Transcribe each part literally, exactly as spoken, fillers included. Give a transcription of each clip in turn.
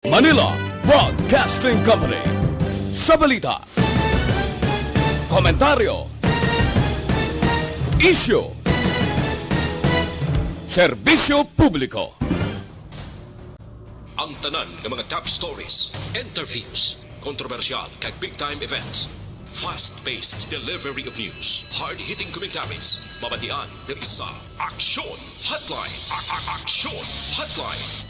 Manila Broadcasting Company. Sa balita, komentaryo, isyu, serbisyo publiko. Ang tanan nga mga top stories, interviews, kontrobersyal kag big time events, fast-paced delivery of news, hard-hitting commentaries, mabatian diri sa Aksyon Hotline. A- a- Aksyon Hotline.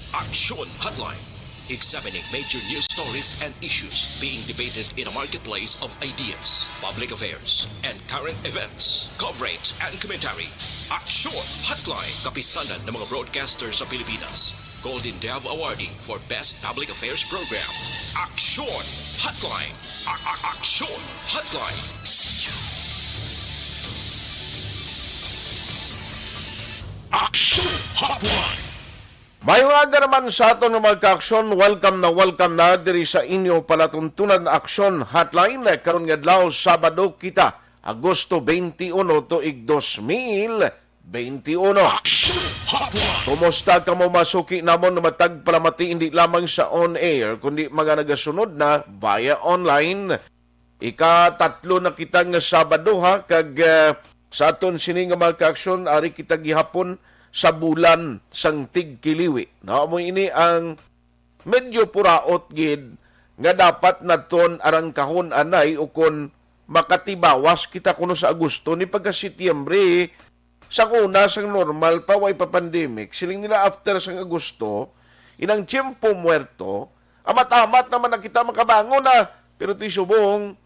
Aksyon Hotline. Examining major news stories and issues being debated in a marketplace of ideas, public affairs, and current events. Coverage and commentary. Aksyon Hotline. Kapisanan ng mga broadcaster sa Pilipinas. Golden Dove Awardee for Best Public Affairs Program. Aksyon Hotline. A- a- Aksyon Hotline. Aksyon Hotline. Mayong aga naman sa aton nga mga kaaksyon. Welcome na welcome na diri sa inyo palatuntunan Aksyon Hotline. Karon nga adlaw, Sabado kita, Agosto twenty-one, tuig dos mil twenty-one. Aksyon Hotline. Kumusta kamo, mga suki namon nga matag palamati, hindi lamang sa on air, kundi mga nagasunod na via online? Ikatatlo na kita nga Sabado, ha, kag, eh, sa aton sini nga mga kaaksyon, ari kita gihapon sa bulan sang tigkiliwi. No, amo ini ang medyo puraot gid nga dapat naton arangkahon anay, ukon makatibawas kita kuno sa Agosto ni pagka Setyembre. Sang una, sang normal pa, way pa pandemic, siling nila after sang Agosto, inang Tiempo Muerto, amat-amat naman na kita makabangon na. Pero ti subong,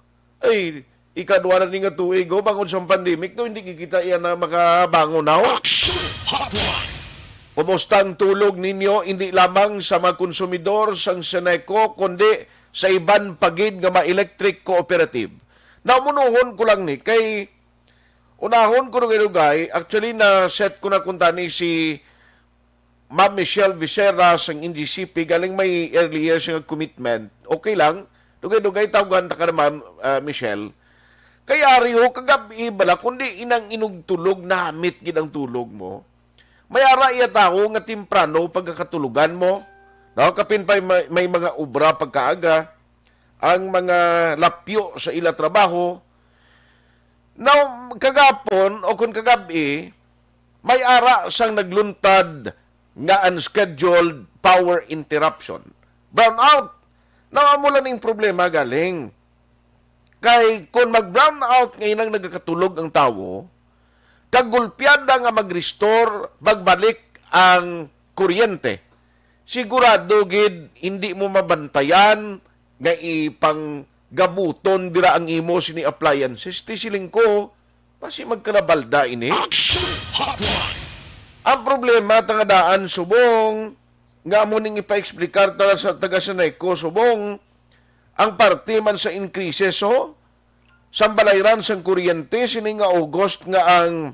ay, ikadwa na ni nga tuig, oh, bangod sang pandemic, no, hindi kita iya na makabangon na, oh. Action Hotline. Kumusta ang tulog ninyo, hindi lamang sa mga konsumidor sang Seneco, kundi sa iban pa gid nga mga electric cooperative? Naumunohon ko lang ni, kay unahon ko dugay-dugay, actually, na-set ko na kuntani si Ma'am Michelle Becerra sang N G C P, galing may earlier siya nga commitment. Okay lang. Dugay-dugay, tawagan ta ka na, Ma'am, ah, Michelle. Kay ari ho, kagab-i bala, kundi inang inugtulog, nahamit gid ang tulog mo. May ara iya tawo nga temprano pagkakatulogan mo. No, kapin pa may, may mga obra pagkaaga, ang mga lapyo sa ila trabaho. Now, kagapon o kung kagab-i, may ara sang nagluntad nga unscheduled power interruption. Brownout. Now, amo lang ning problema galing. Kay kung mag-brownout nga inang nagakatulog ang tawo, kag gulpiada nga mag-restore, magbalik ang kuryente, sigurado gid hindi mo mabantayan nga ipanggabuton dira ang imo sini appliances. Ti siling ko, basi magkalabalda ini. Action Hotline. Ang problema, tangadaan, subong, nga amo ning ipa-explicar ta sa taga Seneco, subong, ang parte man sa increases, oh, sang balayran sang kuryente, sini nga August nga ang,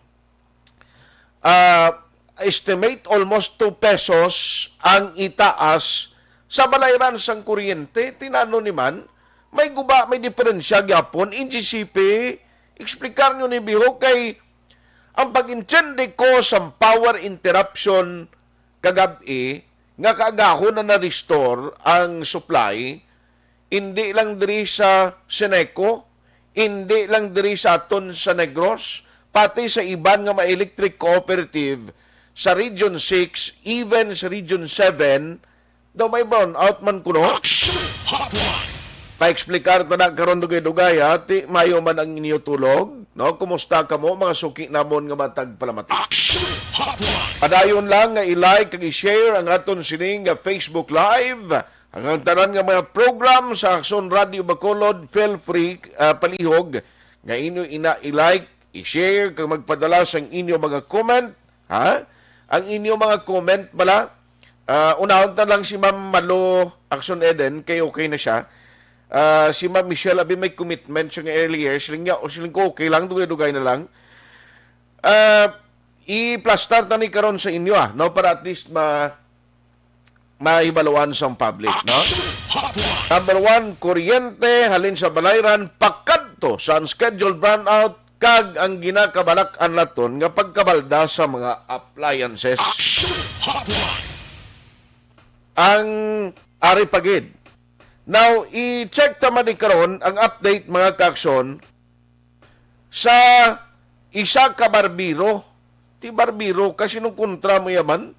ah, estimate almost two pesos ang itaas sa balayran sang kuryente. Tinano ni man, may guba, may diferensya gyapon. N G C P, explicar nyo ni Biho, kay ang pag-intindi ko sa power interruption kagab-i nga kaagahon na na-restore ang supply, indi lang diri sa Seneco, indi lang diri sa aton sa Negros, pati sa iban nga mga electric cooperative sa Region six, even sa Region seven, daw may brownout man kuno. Action Hotline. Pa-explicar ta na karon dugay-dugay, ha. Ti mayo man ang inyo tulog, no? Kumusta kamo, mga suki namon nga matag palamati? Action Hotline. Padayon lang nga i-like kag i-share ang aton sining nga Facebook Live. Ang, ang tanan nga mga program sa Aksyon Radio Bacolod, feel free, ah, palihog nga inyo ina i-like, i-share, kag magpadala sang inyo mga comment, ha? Ang inyo mga comment bala, ah, unahon ta lang si Ma'am Malo Action Eden, kay okay na siya. Ah, si Ma'am Michelle, abi may commitment siya nga earlier, siling niya, o siling ko, okay lang, dugay-dugay na lang. Ah, i-plastar ta ni karon sa inyo, ah, no? Para at least ma-, mahibaluan sang public, no? Action Hotline. Number one, kuryente halin sa balayran pakadto sa unscheduled brownout kag ang ginakabalak-an naton nga pagkabalda sa mga appliances. Action Hotline. ang ari pa gid. Now, i-check ta man ni karon ang update, mga kaaksyon, sa isa ka barbero. Ti barbero, kasi nung kontra mo yaman,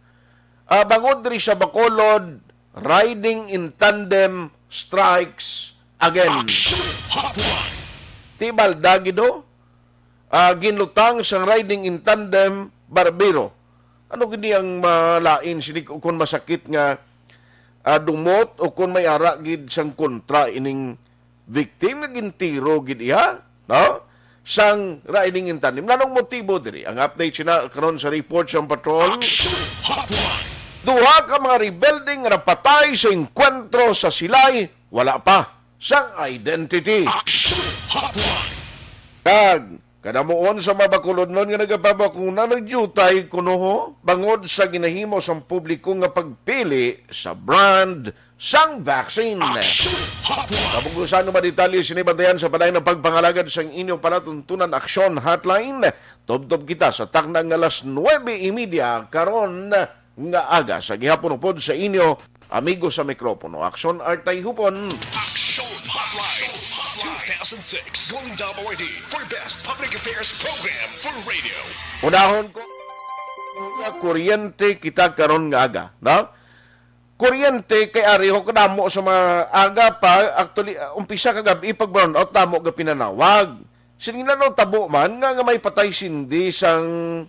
ah, bangod diri sa Bacolod, riding in tandem strikes again. Action Hotline! Ti balda gid, oh. Ah, ginlutang sang riding in tandem barbero. Ano gini ang malain sini kung masakit nga, ah, dumot o kung may ara gid sang kontra ining victim nga gintiro gid iya, no? Sang riding in tandem. Nanong motibo diri? Ang update sina karon sa report sang patrol. Action Hotline! Duha ka mga rebelde nga napatay sa engkwentro sa Silay, wala pa sang identity. Action Hotline! Kag kadamuon sa mga Bacolodnon nga nagapabakuna, nagdiutay kuno, ho, bangod sa ginahimo sang publiko nga pagpili sa brand sang vaccine. Action Hotline! Kabug-osan nga mga detalye sini, bantayan sa padayon nga pagpangalagad sang inyo palatuntunan, Action Hotline. Tubtob kita sa takna nga alas nuebe y media karon nga aga. Sa gihapon upod sa inyo, amigo sa mikropono, Action Artay Hupon. Action Hotline two thousand six, Golden Dome Awardee for Best Public Affairs Program for Radio. Unahon ko, kuryente kita karon nga aga, no? Kuryente kay ari ho kadamo sa mga aga pa, actually, uh, umpisa kagab-i pag brownout, damo ga pinanawag. Sini nga natabo man nga, nga may patay sindi sang,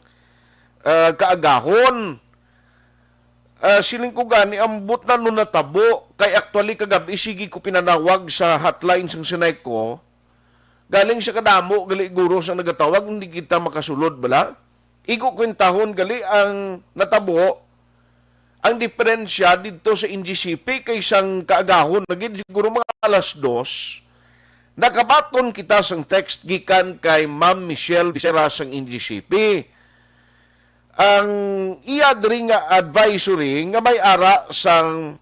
uh, kaagahon. Ah, siling ko gani, ambot na no natabo, kay actually kagab-i sige ko pinanawag sa hotline sang Seneco. Galing sa kadamo gali guro sa nagatawag, hindi kita makasulod bala. Igo kwentahon gali ang natabo, ang diferensya didto sa N G C P kay sang kaagahon na gid, siguro mga alas dos. Nakabaton kita sang text gikan kay Ma'am Michelle Becerra sang N G C P. Ang iya diri nga advisory nga may ara sang,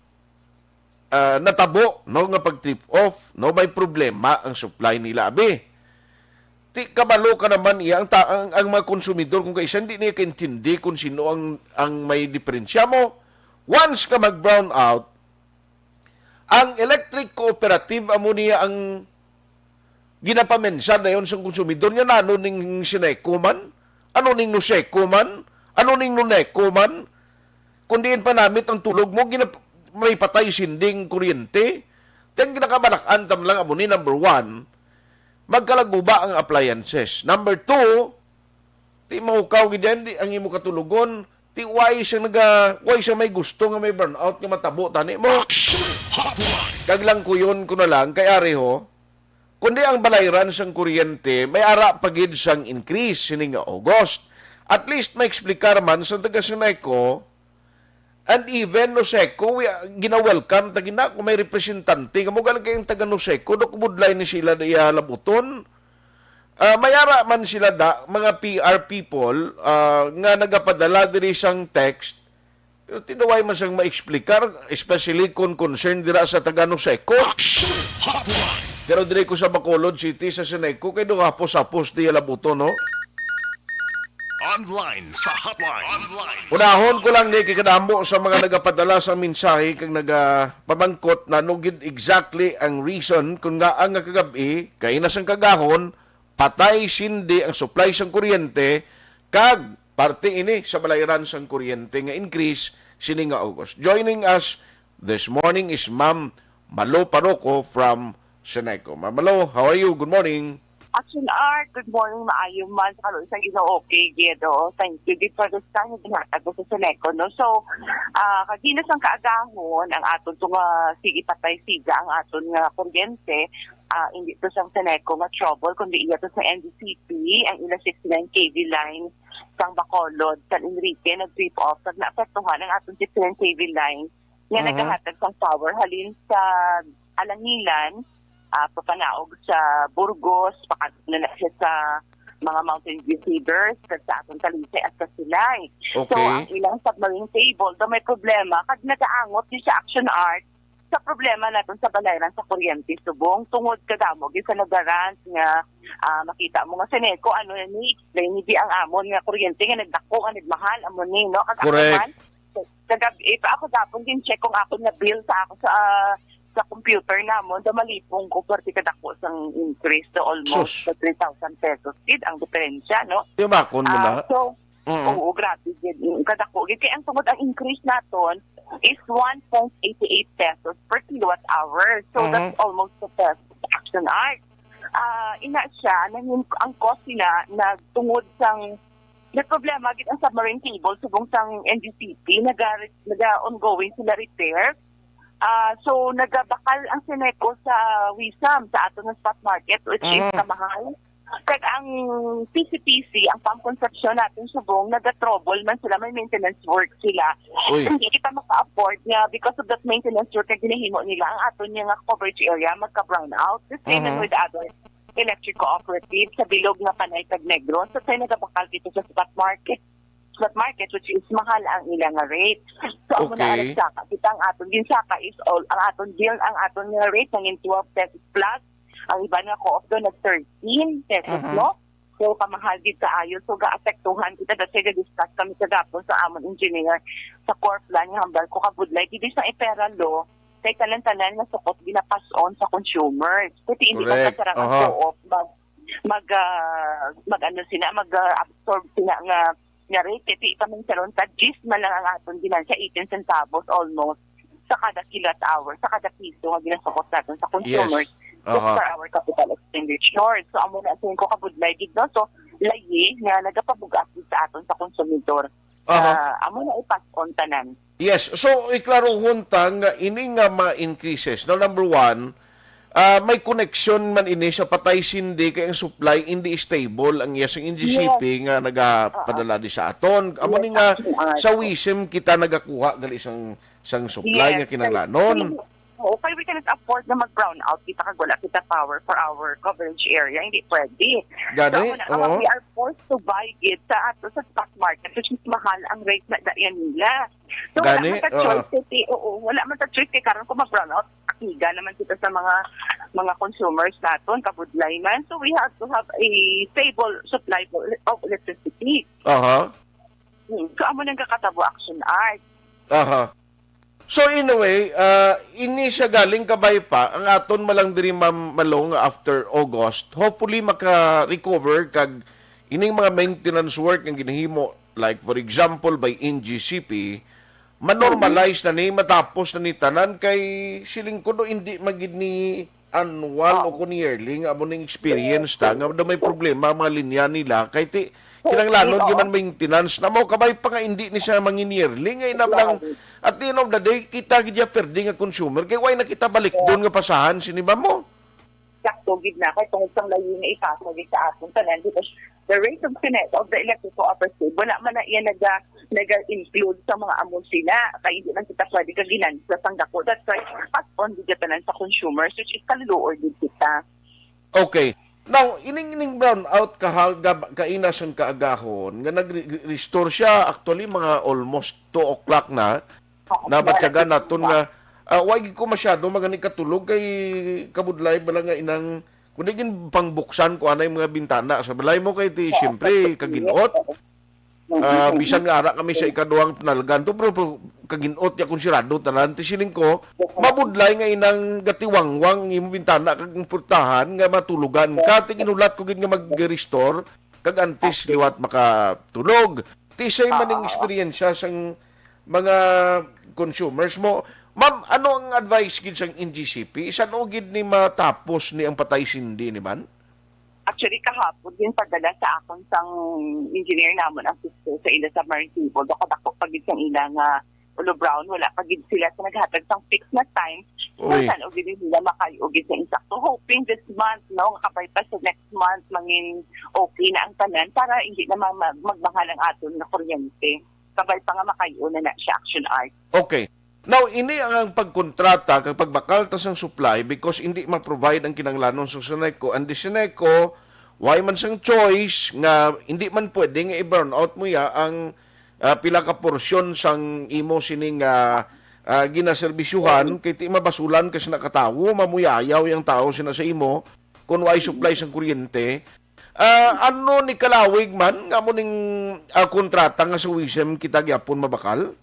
ah, natabo, no, nga pag-trip off, no, may problema ang supply nila, abi. Ti kabalo ka naman iya, ang ta-, ang, ang mga konsumidor, kung kaisa, hindi niya kaintindi kung sino ang, ang may diferensya mo. Once ka mag-brown out, ang electric cooperative, amo niya ang ginapamensa dayon sang konsumidor niya, na ano ning Seneco man, ano ning Noseco man, ano ning Noneco man, kung diin pa namit ang tulog mo, ginap-, may patay sinding kuryente. Ti ang ginakabalak-an tam lang amo ni, number one, magkalaguba ang appliances. Number two, ti mahukaw gid yan, di, ang imo katulogon, ti why siya naga, why siya may gusto nga may brownout nga matabo tani mo? Action Hotline! Kag lang kuyon ko na lang kay ari ho, kundi ang balayran sang kuryente may ara pa gid sang increase sini nga August. At least maeksplikar man sa taga Seneco, and even Noseco, we, gina-welcome ta gina kung may representante kamo, galing kay ang taga Noseco, do kubudlay ni sila iya labuton. Ah, may ara man sila da, mga P R people, ah, nga nagapadala diri sang text, pero tinuway man sang maeksplikar, especially kung concern dira sa taga Noseco. Action Hotline! Pero diri ko sa Bacolod City, sa Seneco, kay do hapos-hapos diya labuton, no? Online sa hotline. Online. Unahon ko lang ni kay kadamo sa mga nagapadala sa mensahe kag nagapamangkot na ano gid exactly ang reason kung ngaa nga kagab-i, kay na sang kagahon, patay sindi ang supply sang kuryente, kag parte ini sa balayran sang kuryente nga increase sini nga August. Joining us this morning is Ma'am Malo Paroco from Seneco. Ma'am Malo, how are you? Good morning. Action Art, good morning, maayo man sa kaluoy sang Ginoo, okay gid, oo. Thank you gid for this time nga ginhatag mo sa Seneco, no? So, ah, kagina sang kaagahon, ang aton to nga sige patay siga ang aton nga kuryente, ah, hindi to sang Seneco nga trouble, kundi iya to sa N D C P, ang ila sixty-nine K V line sang Bacolod, San Enrique, nag-trip off, kag naapektuhan ang aton sixty-nine K V line nga Mhm. nagahatag sang power halin sa Alangilan, ah, papanaog sa Burgos, pakadto na siya sa mga Mountain View Feeders, kag sa aton Talisay hasta Silay. So, Okay. ang ilang submarine cable daw may problema, kag nagaangot ni siya, Action Art, sa problema naton sa balayran sa kuryente subong tungod kadamo gyud sa nagarant nga, ah, makita mo nga Seneco, ano na ni, explain ni di ang amon nga kuryente nga nagdako, nga nagmahal, amo ni, no? Kag ako Correct. man, Kagab-i pa ako gapon gin-check kung akon nga bill sa ako sa, ah, sa computer namon, daw malipong ko, pwerte kadako sang increase, daw almost Sus. sa three thousand pesos gid ang diferensya, no? Di ba, kun mo Ah, na? so, Mm. oo, grabe gid. Mm, kadako gid. Kaya ang tungod ang increase naton is one point eighty eight pesos per kilowatt hour. So, that's Mhm. almost two pesos action art. Ah, ina siya, nangin-, ang cost nila nagtungod sang, may problema gid ang submarine cable subong sang N G C P, naga, naga ongoing sila repair. Ah, so nagabakal ang Seneco sa Wisam, sa aton nga spot market, which is Mhm. kamahal. Kag ang P C P C, ang pump conception natin subong, naga-trouble man sila, may maintenance work sila. Uy. Hindi kita maka-afford nga because of that maintenance work na ginahimo nila, ang aton nga coverage area magka-brown out. The same Mhm. with other electric cooperative sa bilog nga Panay kag Negros. So, tayo nagabakal dito sa spot market. Spot market, which is mahal ang ila nga rate. So, amo na Okay. ang nagsaka. Kita ang aton, ginsaka is all, ang aton bill, ang aton nga rate, nangin twelve pesos plus. Ang iba nga co-op doon, nag thirteen pesos, Mhm. no? So, kamahal gid kaayo. So, gaapektuhan kita. That's why nag-discuss kami kagapon sa amon engineer sa core plan nga hambal ko kabudlay. Dili sa ipera law, kay tanan-tanan nga sukot ginapas on sa consumers. Kasi hindi Correct. Masarang ang Aha. co-op mag, mag, ah, mag ano sila, mag, ah, absorb sila nga, nga rate. Kasi kami sa Ronta, diyes na lang ang aton ginansya, eighteen centavos almost sa kada kilowatt hour, sa kada piso nga ginasukot natin sa consumers Yes. just Aha. for our capital expenditure. So, amo na sa ko kabudlay gid, no? So, layi nga nagapabug-at gid sa aton sa konsumidor. Aha. Ah, amo na i-pass on tanan. Yes. So, iklarohon ta nga ini nga mga increases. Now, number one, ah, may connection man ini sa patay sindi kay ang supply hindi stable ang iya sang N G C P Yes. nga nagapadala Oo. di sa aton. Amo Yes, ni nga actually, ah, sa WISM kita nagakuha gali sang, sang supply Yes, nga kinahanglanon. Kay, oo, kay we cannot afford na mag-brown out kita kag wala kita power for our coverage area. Hindi pwede. Gani? So, amo na, amo, Oo. we are forced to buy it sa ato sa spot market, which is mahal ang rate na daan nila. So, wala Gani? man ta choice, Oo. kasi, oo, wala man ta choice kay karon kung mag-brown out, akiga naman kita sa mga, mga consumers naton, kabudlay man. So, we have to have a stable supply of, of electricity. Aha. Hmm. So, amo nang kakatabo action art. Aha. So, in a way, ah, ini siya galing kabay pa, ang aton malang diri, Ma'am Malong, after August, hopefully maka-recover kag ining mga maintenance work nga ginahimo, like, for example, by N G C P, ma-normalize na ni, matapos na ni tanan, kay siling ko do, hindi man gid ni annual o Oo. kung yearly nga amo ning experience ta, nga daw may problema ang mga linya nila, kay ti, Oo, kinahanglanon oo. gyud man maintenance na mo, kabay pa nga hindi ni siya mangin yearly, nga inam lang, Oo. at the end of the day, kita gid ya perde nga consumer, kay why na kita balik Oo. doon nga pasahan, sini ba mo? Sakto gid na, kay tungod sang layi nga ipasa gid sa aton tanan, because the rate of connect of the electric cooperative, wala man na iya naga, naga-include sa mga amo sila, kay hindi man kita pwede ka ginansya sang dako. That's why, pass on gid tanan sa consumers, which is kaluluoy gid kita. Okay. Now, ining, ining brown out kahagab, kaina sang kaagahon, nga nag-restore siya, actually, mga almost two o'clock na, Oo, nabatyagan natin naton nga, ah, wa gid ko masyado magani katulog kay kabudlay bala nga inang, kundi gin pangbuksan ko anay mga bintana sa balay mo kay ti, Oo, siyempre, oo. Kaginot. Ah, Mhm. bisan nga ara kami sa ikaduhang nalgan to, pero, pero kaginot ya kung sirado tanan. Ti siling ko, mabudlay nga inang gatiwangwang ang imong bintana kag ang purtahan nga matulogan ka. Ti ginulat ko gid nga mag-restore kag antes liwat makatulog. Ti say man ning Oo. eksperyensya sang mga consumers mo. Ma'am, ano ang advice gid sang N G C P? San-o gid ni matapos ni ang patay sindi ni man? Actually, kahapon din padala sa akon sang engineer namon ang sister sa ila sa Maritibo. Daw kadako pa gid sang ila nga ulo brown, wala pa gid sila sa naghatag sang fix na time. Uy. San-o gid nila makayo gid sa insakto. Hoping this month, no, nga kabay pa sa next month, mangin okay na ang tanan para hindi na ma-, ma-, magmahal ang aton nga kuryente. Kabay pa nga makayo na na siya, action art. Okay. Now, ini ang, ang pagkontrata kag pagbakal ta sang supply because hindi ma-provide ang kinahanglanon sa Seneco. And the Seneco, why man sang choice nga hindi man pwede nga i-brown out mo ya ang, ah, pila ka porsyon sang imo sining, ah, ah, ginaserbisyuhan kay ti mabasulan ka sina ka tawo, mamuyayaw yang tawo sina sa imo kung way supply sang kuryente. Ah, ano ni kalawig man nga mo ning, ah, kontrata nga sa WISM kita gyapon mabakal?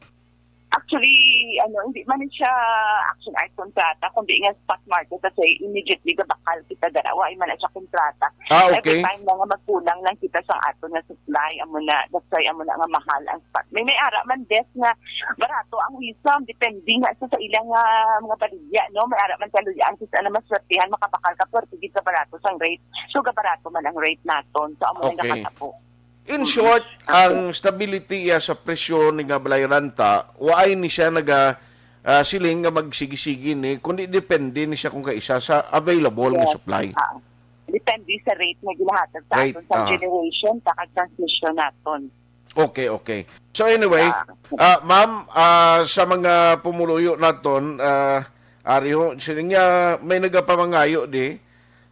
Actually, ano, hindi man siya Action Art kontrata, kundi nga spot market, kasi immediately gabakal kita dara, wa man na siya kontrata. Ah, okay. Every time na nga magkulang lang kita sa aton nga supply, amo na, that's why amo na nga mahal ang spot. May, may ara man, bes, nga barato ang wisdom, depende nga sa, sa ilang, ah, mga baligya, no? May ara man kaluyan, kisa na maswertihan, makabakal ka, pwerte gid sa barato sang rate. So, gabarato man ang rate naton. So, amo na. Okay. Nakatabo. In short, ang stability iya sa presyo ni nga balay renta, waay ni siya naga, ah, siling nga magsigi-sigi ni, kundi depende ni siya kung kaisa sa available nga supply. Ah, depende sa rate nga ginahatag sa aton sa generation, sa kag transmission naton. Okay, okay. So anyway, ah, ma'am, ah, sa mga pumuluyo naton, ah, ari ho, siling niya may nagapamangayo di.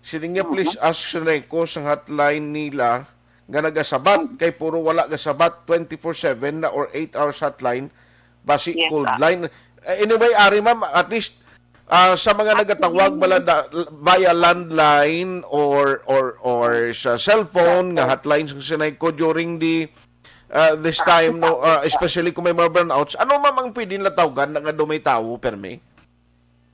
Siling niya, please ask Seneco sa hotline nila nga nagasabat, kay puro wala gasabat, twenty-four seven na or eight hours hotline, basi cold line. Eh, anyway, ari ma'am, at least, ah, sa mga nagatawag bala da, via landline or, or, or sa cellphone nga hotline sa Seneco during the, ah, this time, no, ah, especially kung may mga brownouts, ano ma'am ang pwede nila tawgan na nga daw may tawo, permi?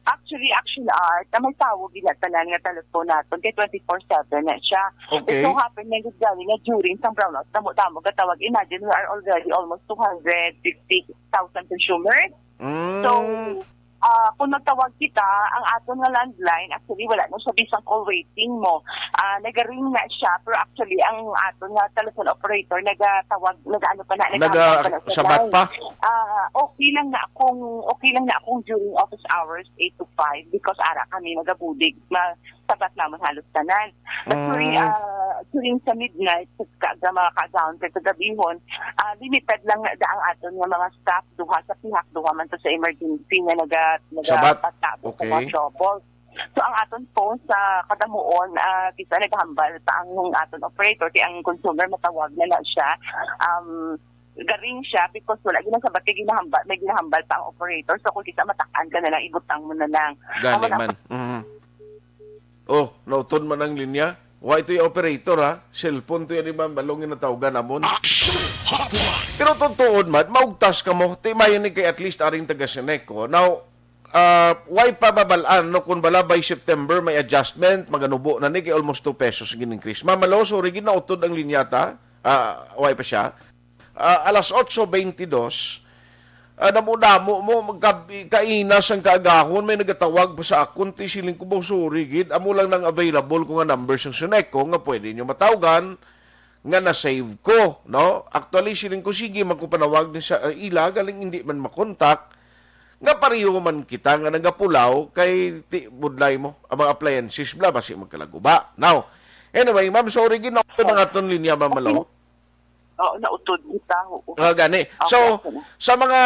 Actually, Action Art, na may tawag gid na tanan nga telephone naton kay twenty-four seven na siya. Okay. It so happen nga gid gani nga during sang brownout, damo-damo gatawag. Imagine, we are already almost two hundred fifty thousand consumers. Mm. So, ah, kung nagtawag kita, ang aton nga landline, actually, wala na siya, bisang call waiting mo. Ah, nagaring na siya, pero actually, ang aton nga telephone operator, nagatawag, nagaano pa na, nagahambal pa na sa line. Nagasabat pa? Ah, okay lang na akong, okay lang na akong during office hours, eight to five, because ara kami nagabulig. Masabat namon halos tanan. But during, ah, during sa midnight, sa ka-, sa mga kaagahon, sa kagabihon, ah, limited lang na ang aton nga mga staff, duha sa pihak, duha man to sa emergency nga naga-, nagapatabo sa mga trouble. So, ang aton phone sa kadamuon, ah, kisa nagahambal pa ang aton operator, kay ang consumer matawag na lang siya. Um, garing siya because wala ginasabat kay ginahambal, may ginahambal pa ang operator. So, kung kisa matak-an ka na lang, ibutang mo na lang. Gani man. Mm. Oh, nautod man ang linya. Wa ito'y operator, ha? Cellphone to yan, di ba? Balong yung natawgan namon. Action Hotline. Pero totoo man, maugtas ka mo. Ti mayon ni kay at least aring taga Seneco. Now, ah, way pa mabal-an, no, kung bala by September may adjustment, maganubo na ni kay almost two pesos gin-increase. Ma'am Malo, sorry, ginautod ang linya ta. Ah, way pa siya. Ah, alas otso beintidos, ah, damo-damo mo, magka-, kaina sang kaagahon, may nagatawag pa sa akon, ti siling ko, "Ba, sorry gid, amo lang nang available ko nga number sang Seneco nga pwede nyo matawgan, nga na-save ko," no? Actually, siling ko, "Sige, magkupanawag ni sa, ah, ila, galing hindi man makontak, nga pareho man kita nga nagapulaw, kay ti, budlay mo, ang mga appliances bla, basi magkalaguba." Now, anyway, ma'am, sorry, gid na ang aton linya, Ma'am Malo. Oo, nautod kita, oo. Ah, gani. So, sa mga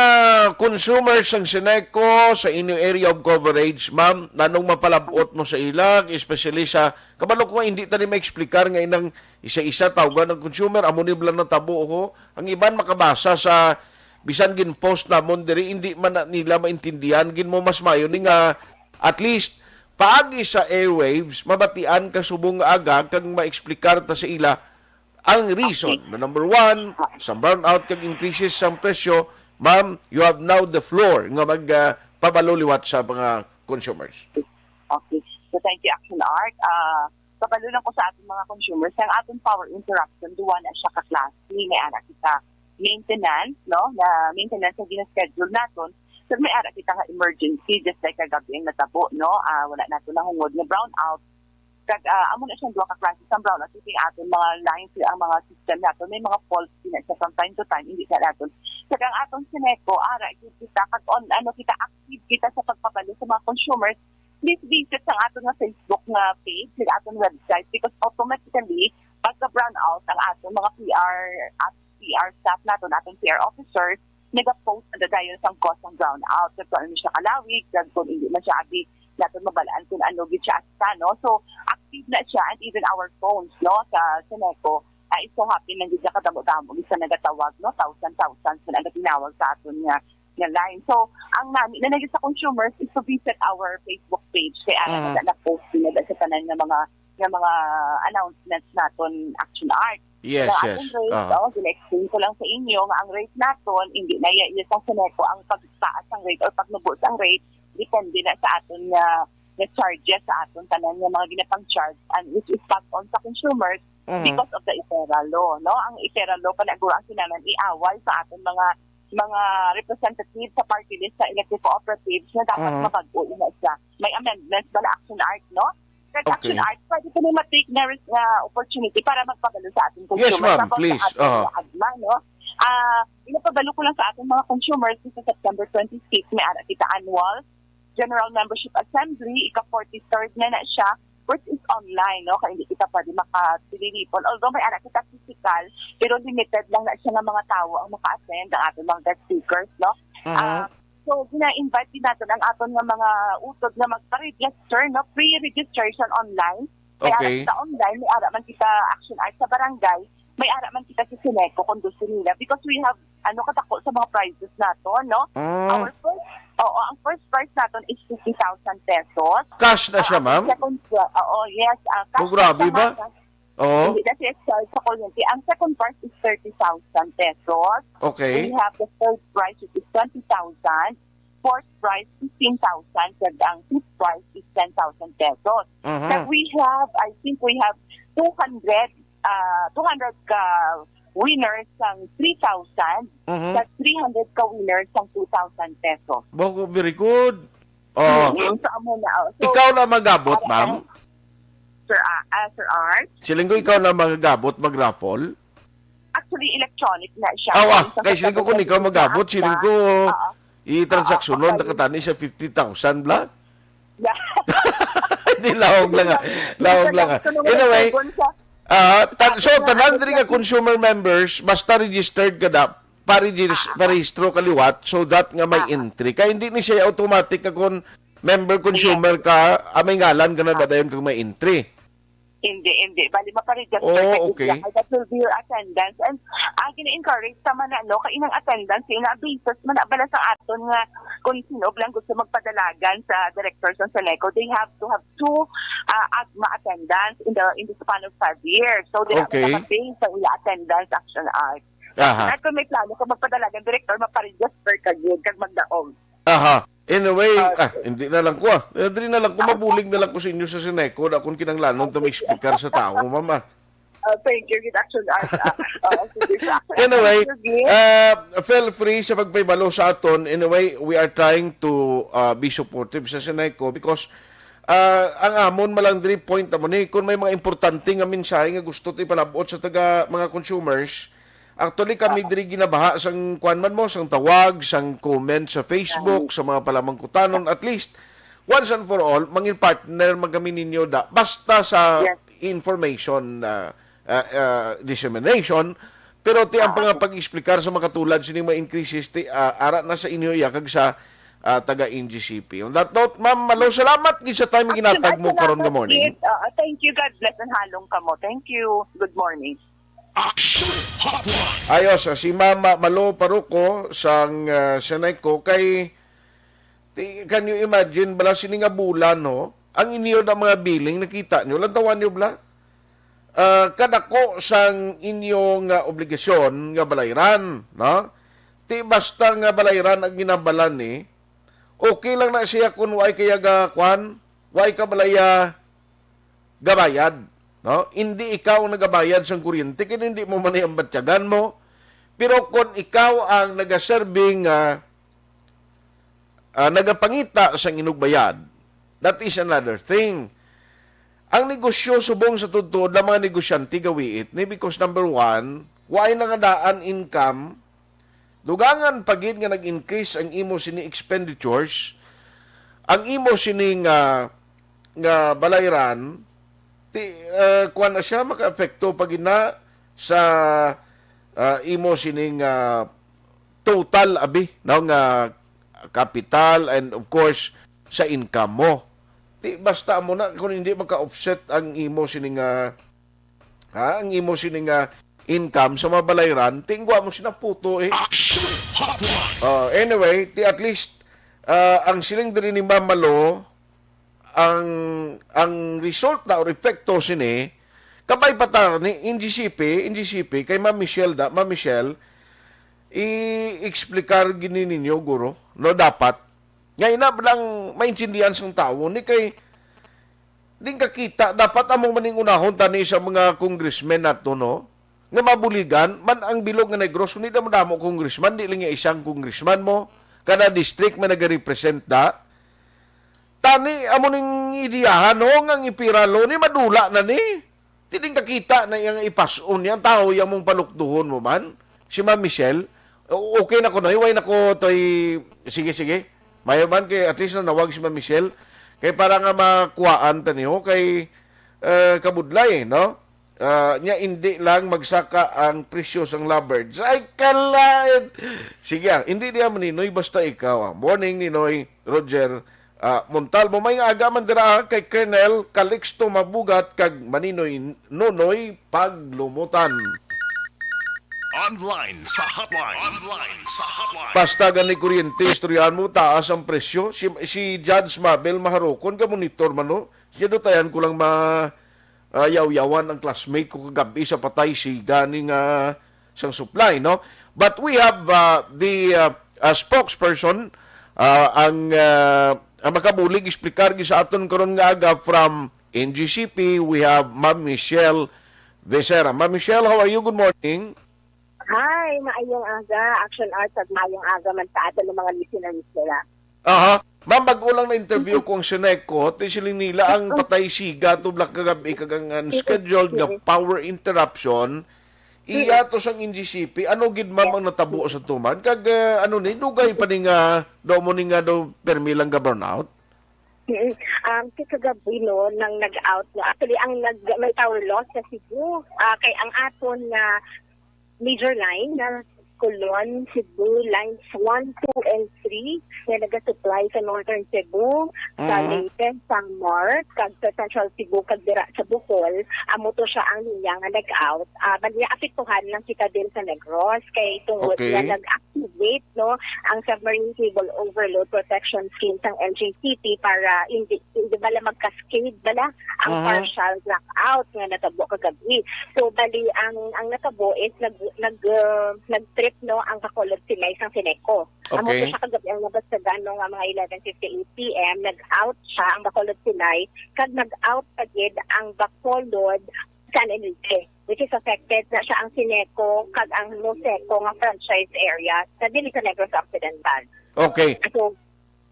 consumers sang Seneco, sa inyong area of coverage, ma'am, nanong mapalab-ot mo sa ila, especially sa, kabalo ko nga hindi ta ni ma-explicar nga inang isa-isa tawgan ang consumer, amo ni bala natabo, ho. Ang iban makabasa sa bisan gin-post namon diri, hindi man na nila maintindihan, gid mo mas mayo ni nga at least paagi sa airwaves, mabatian ka subong nga aga kag ma-explicar ta sa ila ang reason na number one, sa brownout kag increases sang presyo, ma'am, you have now the floor nga mag, ah, pabalo liwat sa mga consumers. Okay. So, thank you, Action Art. Ah, kabalo lang ko sa ating mga consumers, ang ating power interruption, duwa na siya ka klase. May ara kita maintenance, no? Na maintenance ang gina-schedule naton. So, may ara kita nga emergency, just like kagabi ang natabo, no? Ah, wala nato nahungod nga brownout. Kag, ah, amo na siyang duha ka klase sang brownout. Kasi aton mga lines, ang mga system nato, may mga faults din siya from time to time, hindi na naton. Kag ang aton Seneco, ara, kita, kag on, ano, kita, active kita sa pagpabalo sa mga consumers. Please visit sa aton nga Facebook nga page, sa aton website, because automatically, pagka-brownout ang aton mga P R at P R staff naton, aton P R officers, nagapost na dayon sang cause sang brownout, kag kung ano siya kalawig, kag kung hindi man siya abi naton mabalaan kung ano gid siya asta, no? So, active na siya, and even our phones, no, sa Seneco, ah, it so happen lang gid nga kadamo-damo gid sa nagatawag, no? Thousand, thousands man ang natinawag sa aton nga, nga line. So, ang nami na lang gid sa consumers is to visit our Facebook page, kay ara na na-post din na sa tanan nga mga, nga mga announcements naton, Action Art. Yes, ang yes. Aton rate, aha, oh, gina-explain ko lang sa inyo nga ang rate naton, hindi na iya, iya sang Seneco ang pagtaas ang rate or pagnubo sang rate, depende na sa aton nga, nga charges sa aton tanan nga mga ginapang-charge, and which is pass on sa consumers, mhm, because of the IFERA law, no? Ang IFERA law, panagura ang kinahanglan iaway sa aton mga, mga representative sa party list sa electric cooperatives na dapat, mhm, mabag-o ina siya. May amendments ba na Action Art, no? Kag, okay, Action Art, pwede ko ni ma-take na ris-, na opportunity para magpabalo sa ating, yes, consumers, ma'am, about sa please, ating, aha, mga agma, no? Ah, ginapabalo ko lang sa ating mga consumers sa September twenty-six, may ara kita annual General Membership Assembly, ika forty-third na na siya, which is online, no? Kaya hindi kita pwede makatililipon. Although may ara kita physical, pero limited lang na siya nga mga tawo ang maka-attend, ang ating mga guest speakers, no? Mhm. Ah, so, gina-invite din natin ang aton nga mga utod nga magpa-register, no? Pre-registration online. May ara, okay, kita online, may ara man kita Action Art sa barangay, may ara man kita sa Seneco kung gusto nila. Because we have, ano, kadako sa mga prizes naton, no? Mm. Our first, oo, ang first prize naton is fifty thousand pesos. Cash na siya, ang ma'am? Second pri-, oo, yes, ah, cash. Oh, grabe sa ba? Mga, oo, hindi na siya charge sa kuryente. Ang second prize is thirty thousand pesos. Okay. We have the third prize, which is twenty thousand. Fourth prize, fifteen thousand. Kag ang fifth prize is ten thousand pesos. Mhm. Kag we have, I think we have two hundred, ah, two hundred ka winners sang three thousand, mhm, kag three hundred ka winners sang two thousand pesos. Bako, very good. Oh. Mm, so, amo na, oh. So, ikaw na magabot, para ma'am? Sir, ah, ah, Sir Art? Siling ko, ikaw na magabot, mag-raffle? Actually, electronic na siya. Aw, ah, kay siling ko kung ikaw magabot, siling ko, oo, i-transactionon, oo, okay, nakatani siya fifty thousand bla? Yeah. Di, lahog lang, ah. Lahog lang, ah. Anyway, ah, tan-, so, tanan diri nga consumer members, basta registered ka da, pa-regis-, ah, parehistro ka liwat, so that nga may, ah, entry. Kay hindi ni siya automatic nga kung member consumer ka, ah, may ngalan ka na, dadayon kag may entry. Hindi, hindi. Bali, maparegister ka, oh, okay, kay that will be your attendance. And, ah, gina-encourage sa man na, no, kay inang attendance, ina basis man na bala sa aton nga kung sino lang gusto magpadalagan sa director sa Seneco, they have to have two, ah, agma attendance in the, in the span of five years. So, they have, okay, to pay sa ila attendance Action Art. Aha. At kung may plano ka magpadalagan, director, maparegister ka gyud kag magdaog. Aha. Anyway, ah, hindi na lang ko, ah. Eh, diri na lang ko, mabulig na lang ko sa inyo sa Seneco, da kung kinahanglanon ta mag-explicar sa tao, ma'am, ah. Ah, thank you, gid, Action Art, ah. Oo, sige, sir. Anyway, thank you, gid, ah, feel free sa pagpahibalo sa aton. Anyway, we are trying to, ah, be supportive sa Seneco because, ah, ang amon man lang diri point amo ni, kung may mga importante nga mensahe nga gusto ti ipalab-ot sa taga mga consumers, actually, kami, oo, diri ginabaha sang kuan man mo, sang tawag, sang comment sa Facebook, sa mga palamangkutanon, at least, once and for all, mangin partner man kami ninyo da, basta sa, yes, information, ah, ah, ah, dissemination, pero ti ang, oo, pag-explicar sa makatulad sining mga increases, ti, ah, ara na sa inyo iya kag sa, ah, taga N G C P. On that note, Ma'am Malo, salamat gid sa time nga ginatag mo karon nga morning. Actually, salamat gid. Ah, thank you. God bless and halong kamo. Thank you. Good morning. Action Hotline. Ayos, ah, si Mama Malo Paruko sang, ah, Seneco kay, ti-, can you imagine bala sini nga bulan, no? Ang inyo na mga billing, nakita nyo, lantawan nyo bala? Ah, kadako sang inyo nga obligasyon nga balayran, no? Ti basta nga balayran ang ginambalan ni, okay lang na siya kung way kaya ga, kwan, way ka balaya gabayad, no? Hindi ikaw ang nagabayad sang kuryente, kay hindi mo man ang batyagan mo. Pero kung ikaw ang nagaserve nga, ah, nagapangita sang inugbayad, that is another thing. Ang negosyo subong sa tuod-tuod ang mga negosyante gawiit ni because number one, waay na nga daan income, dugangan pa gid nga nag-increase ang imo sini expenditures, ang imo sini nga, nga balayran, ti, ah, kuwan na siya, makaapekto pa gid na sa, ah, imo sini nga total abi, no, nga kapital and of course sa income mo. Ti basta mo na kung hindi maka-offset ang imo sini nga Ha, ang imo sini nga income sa mga balayran, tingwa mo sina puto eh. Action Hotline. Oh, anyway, ti at least, ah, ang siling diri ni Ma'am Malo, ang, ang result na or epekto sini, Kabay pa ta ni N G C P, N G C P, kay Ma'am Michelle da, Ma'am Michelle, i-explicar gini ninyo, guro, no, dapat. Nga ina lang maintindihan sang tawo ni kay din kakita, dapat amo maning unahon tani sa mga congressmen nato, no? Nga mabuligan man ang bilog nga Negros, kundi damo-damo congressman, di lang iya isang congressman mo, kada district may nagarepresent da. Tani, amo ning ideyahan, no, nga ang ipira lo ni madula na ni. Tining kakita na iyang ipas-on niya, ang tawo iya mong palukduhon mo man, si Ma'am Michelle. O-, okay na ko, no? Hiway na ko, toy, sige, sige. Mayo man kay at least nanawag si Ma'am Michelle. Kay para nga makuhaan ta niyo, kay, eh, kabudlay, no? Ah, nya hindi lang magsaka ang presyo sang lovebirds. Ay, kalain! Sige, ah, hindi niya maninoy, basta ikaw, ah. Morning, Ninoy, Roger, ah, Montalvo. May aga man dira, ah, kay Colonel Calixto Mabugat kag Maninoy Nonoy Paglumutan. Online sa hotline. Online sa hotline. Basta gani kuryente, istoryahan mo, taas ang presyo. Si, si Judge Mabel Maharukon, ga-monitor man, no? Siya do tayan ko lang ma, ah, yawyawan ang classmate ko kagabi sa patay siga ni nga sang supply, no? But we have, uh, the, uh, uh, spokesperson, uh, ang, uh, ang makabulig explicar gi sa aton karon nga aga from N G C P, we have Ma'am Michelle Becerra. Ma'am Michelle, how are you? Good morning. Hi, maayong aga. Action Arts, at maayong aga man sa aton ng mga listeners nila. Aha. Ma'am, bago lang na-interview ko ang Seneco, ti siling nila ang patay siga to black kagabi kag ang unscheduled nga power interruption, iya to sang N G C P. Ano gid, ma'am, ang natabo sa tuman? Kag, ah, ano ni, dugay pa ni nga, daw mo ni nga daw permi lang ga brownout? Mm. Um, si kagabi, no, nang nag-out, no, actually, ang nag-, may power loss sa Cebu. Ah, kay ang aton nga major line na Colon, Cebu, lines one, two, and three nga nagasupply sa Northern Cebu, sa Mm. Leyte, Samar, kag sa Central Cebu, kag dira sa Bohol, amo to siya ang linya nga nag-out. Ah, bali, apektuhan lang kita din sa Negros kay tungod Okay. nga nag-activate, no, ang Submarine Cable Overload Protection Scheme sang N G C P para hindi, hindi bala mag-cascade bala ang Mhm. partial blackout nga natabo kagabi. So, bali, ang, ang natabo is nag-, nag-, uh, nag-trip, no, ang Bacolod Silay sang Seneco. Amo Okay. to siya kagabi ang nabasag, ano, nga mga eleven fifty-eight P M, nag-out siya ang Bacolod Silay, kag nag-out pa gid ang Bacolod San Enrique, which is affected na siya ang Seneco kag ang Loseco nga franchise area sa dili sa Negros Occidental. Okay. So,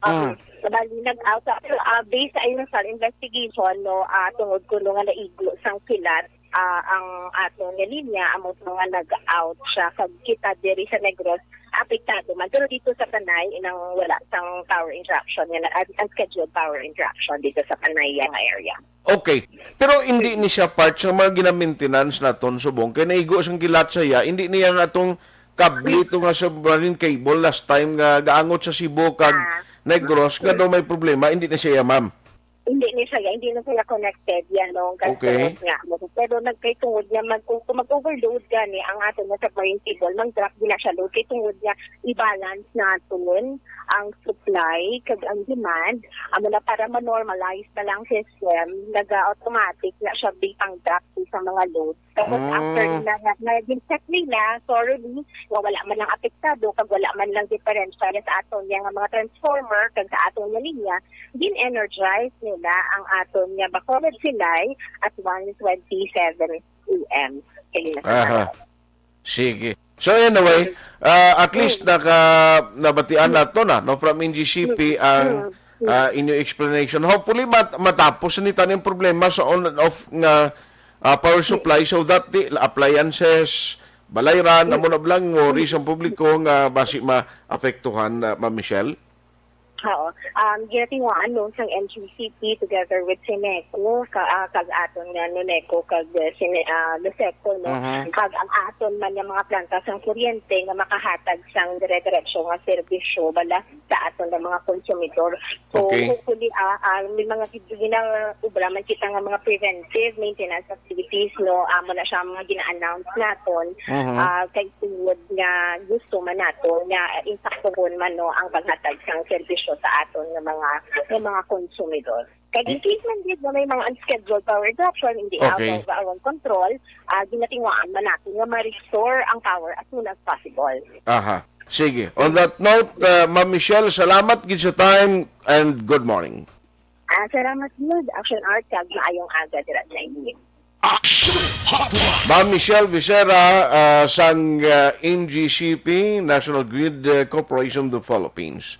um, Mm. bali, nag-out sa, pero, ah, based sa initial investigation, no, ah, tungod kuno nga naigo sang kilat, ah, ang aton nga linya, amo to nga nag-out siya, kag kita diri sa Negros, apektado man. Pero dito sa Panay, inang wala sang power interruption nga na, unscheduled power interruption dito sa Panay nga area. Okay. Pero hindi ni siya part sa mga ginamaintenance naton subong. Kay naigo sang kilat sa iya, hindi niya nga atong kable to nga submarine cable last time nga gaangot sa Cebu kag Ah. Negros nga daw may problema, hindi na siya, ma'am. Hindi ni siya, hindi na sila connected yan, no? Ang Okay. Customers nga, no? Pero nagkay tungod nga mag-, kung mag-overload gani ang aton nga submarine cable, mang-drop din na siya load. Kay tungod nga i-balance naton ang supply kag ang demand, amo na para ma-normalize na lang system, naga-automatic na siya bipang drop sa mga load. Tapos Mm. after na, na, na-detect nila, thoroughly, nga wala man lang apektado, kag wala man lang diferensya sa aton nga mga transformer, kag sa aton nga linya, gin-energize nila ang aton nga Bacolod Silay at one twenty-seven A M. Kaya Aha. Sige. So anyway, ah, at least Mm. naka, nabatian Mm. nato na, no, from N G C P Mm. ang, Mm. Mm. ah, inyo explanation. Hopefully, mat-, matapos ni taning problema sa on and off nga, ah, power Mm. supply so that the appliances, balayran, Mm. amo na lang worry Mm. sa publiko nga basi maapektuhan, ah, Ma'am Michelle? Oo. Um, ginatinguhaan, no, sang N G C P together with Seneco, ka, ah, kag aton nga Noneco, kag, eh, Sine-, ah, Loseco, no? Mhm. Kag ang aton man nga mga planta sang kuryente nga makahatag sang dire-diretso nga serbisyo bala sa aton nga mga konsumidor. So, Okay. hopefully, ah, ah, may mga gid-, gina-, obra man kita nga mga preventive maintenance activities, no? Amo na siya ang mga gina-announce naton, Mhm. ah, kay tungod nga gusto man nato nga insaktuhon man, no, ang paghatag sang serbisyo sa aton nga mga, nga mga konsumidor. Kag in case man gid nga may mga unscheduled power interruption, hindi out Okay. of our control, ah, ginatinguhaan man natin nga ma-restore ang power as soon as possible. Aha. Sige. On that note, uh, Ma'am Michelle, salamat gid sa time and good morning. Ah, salamat gid, Action Art, kag maayong aga dira sa inyo. Action Hotline. Ma'am Michelle Vicera, ah, sang, ah, N G C P, National Grid, ah, Corporation of the Philippines.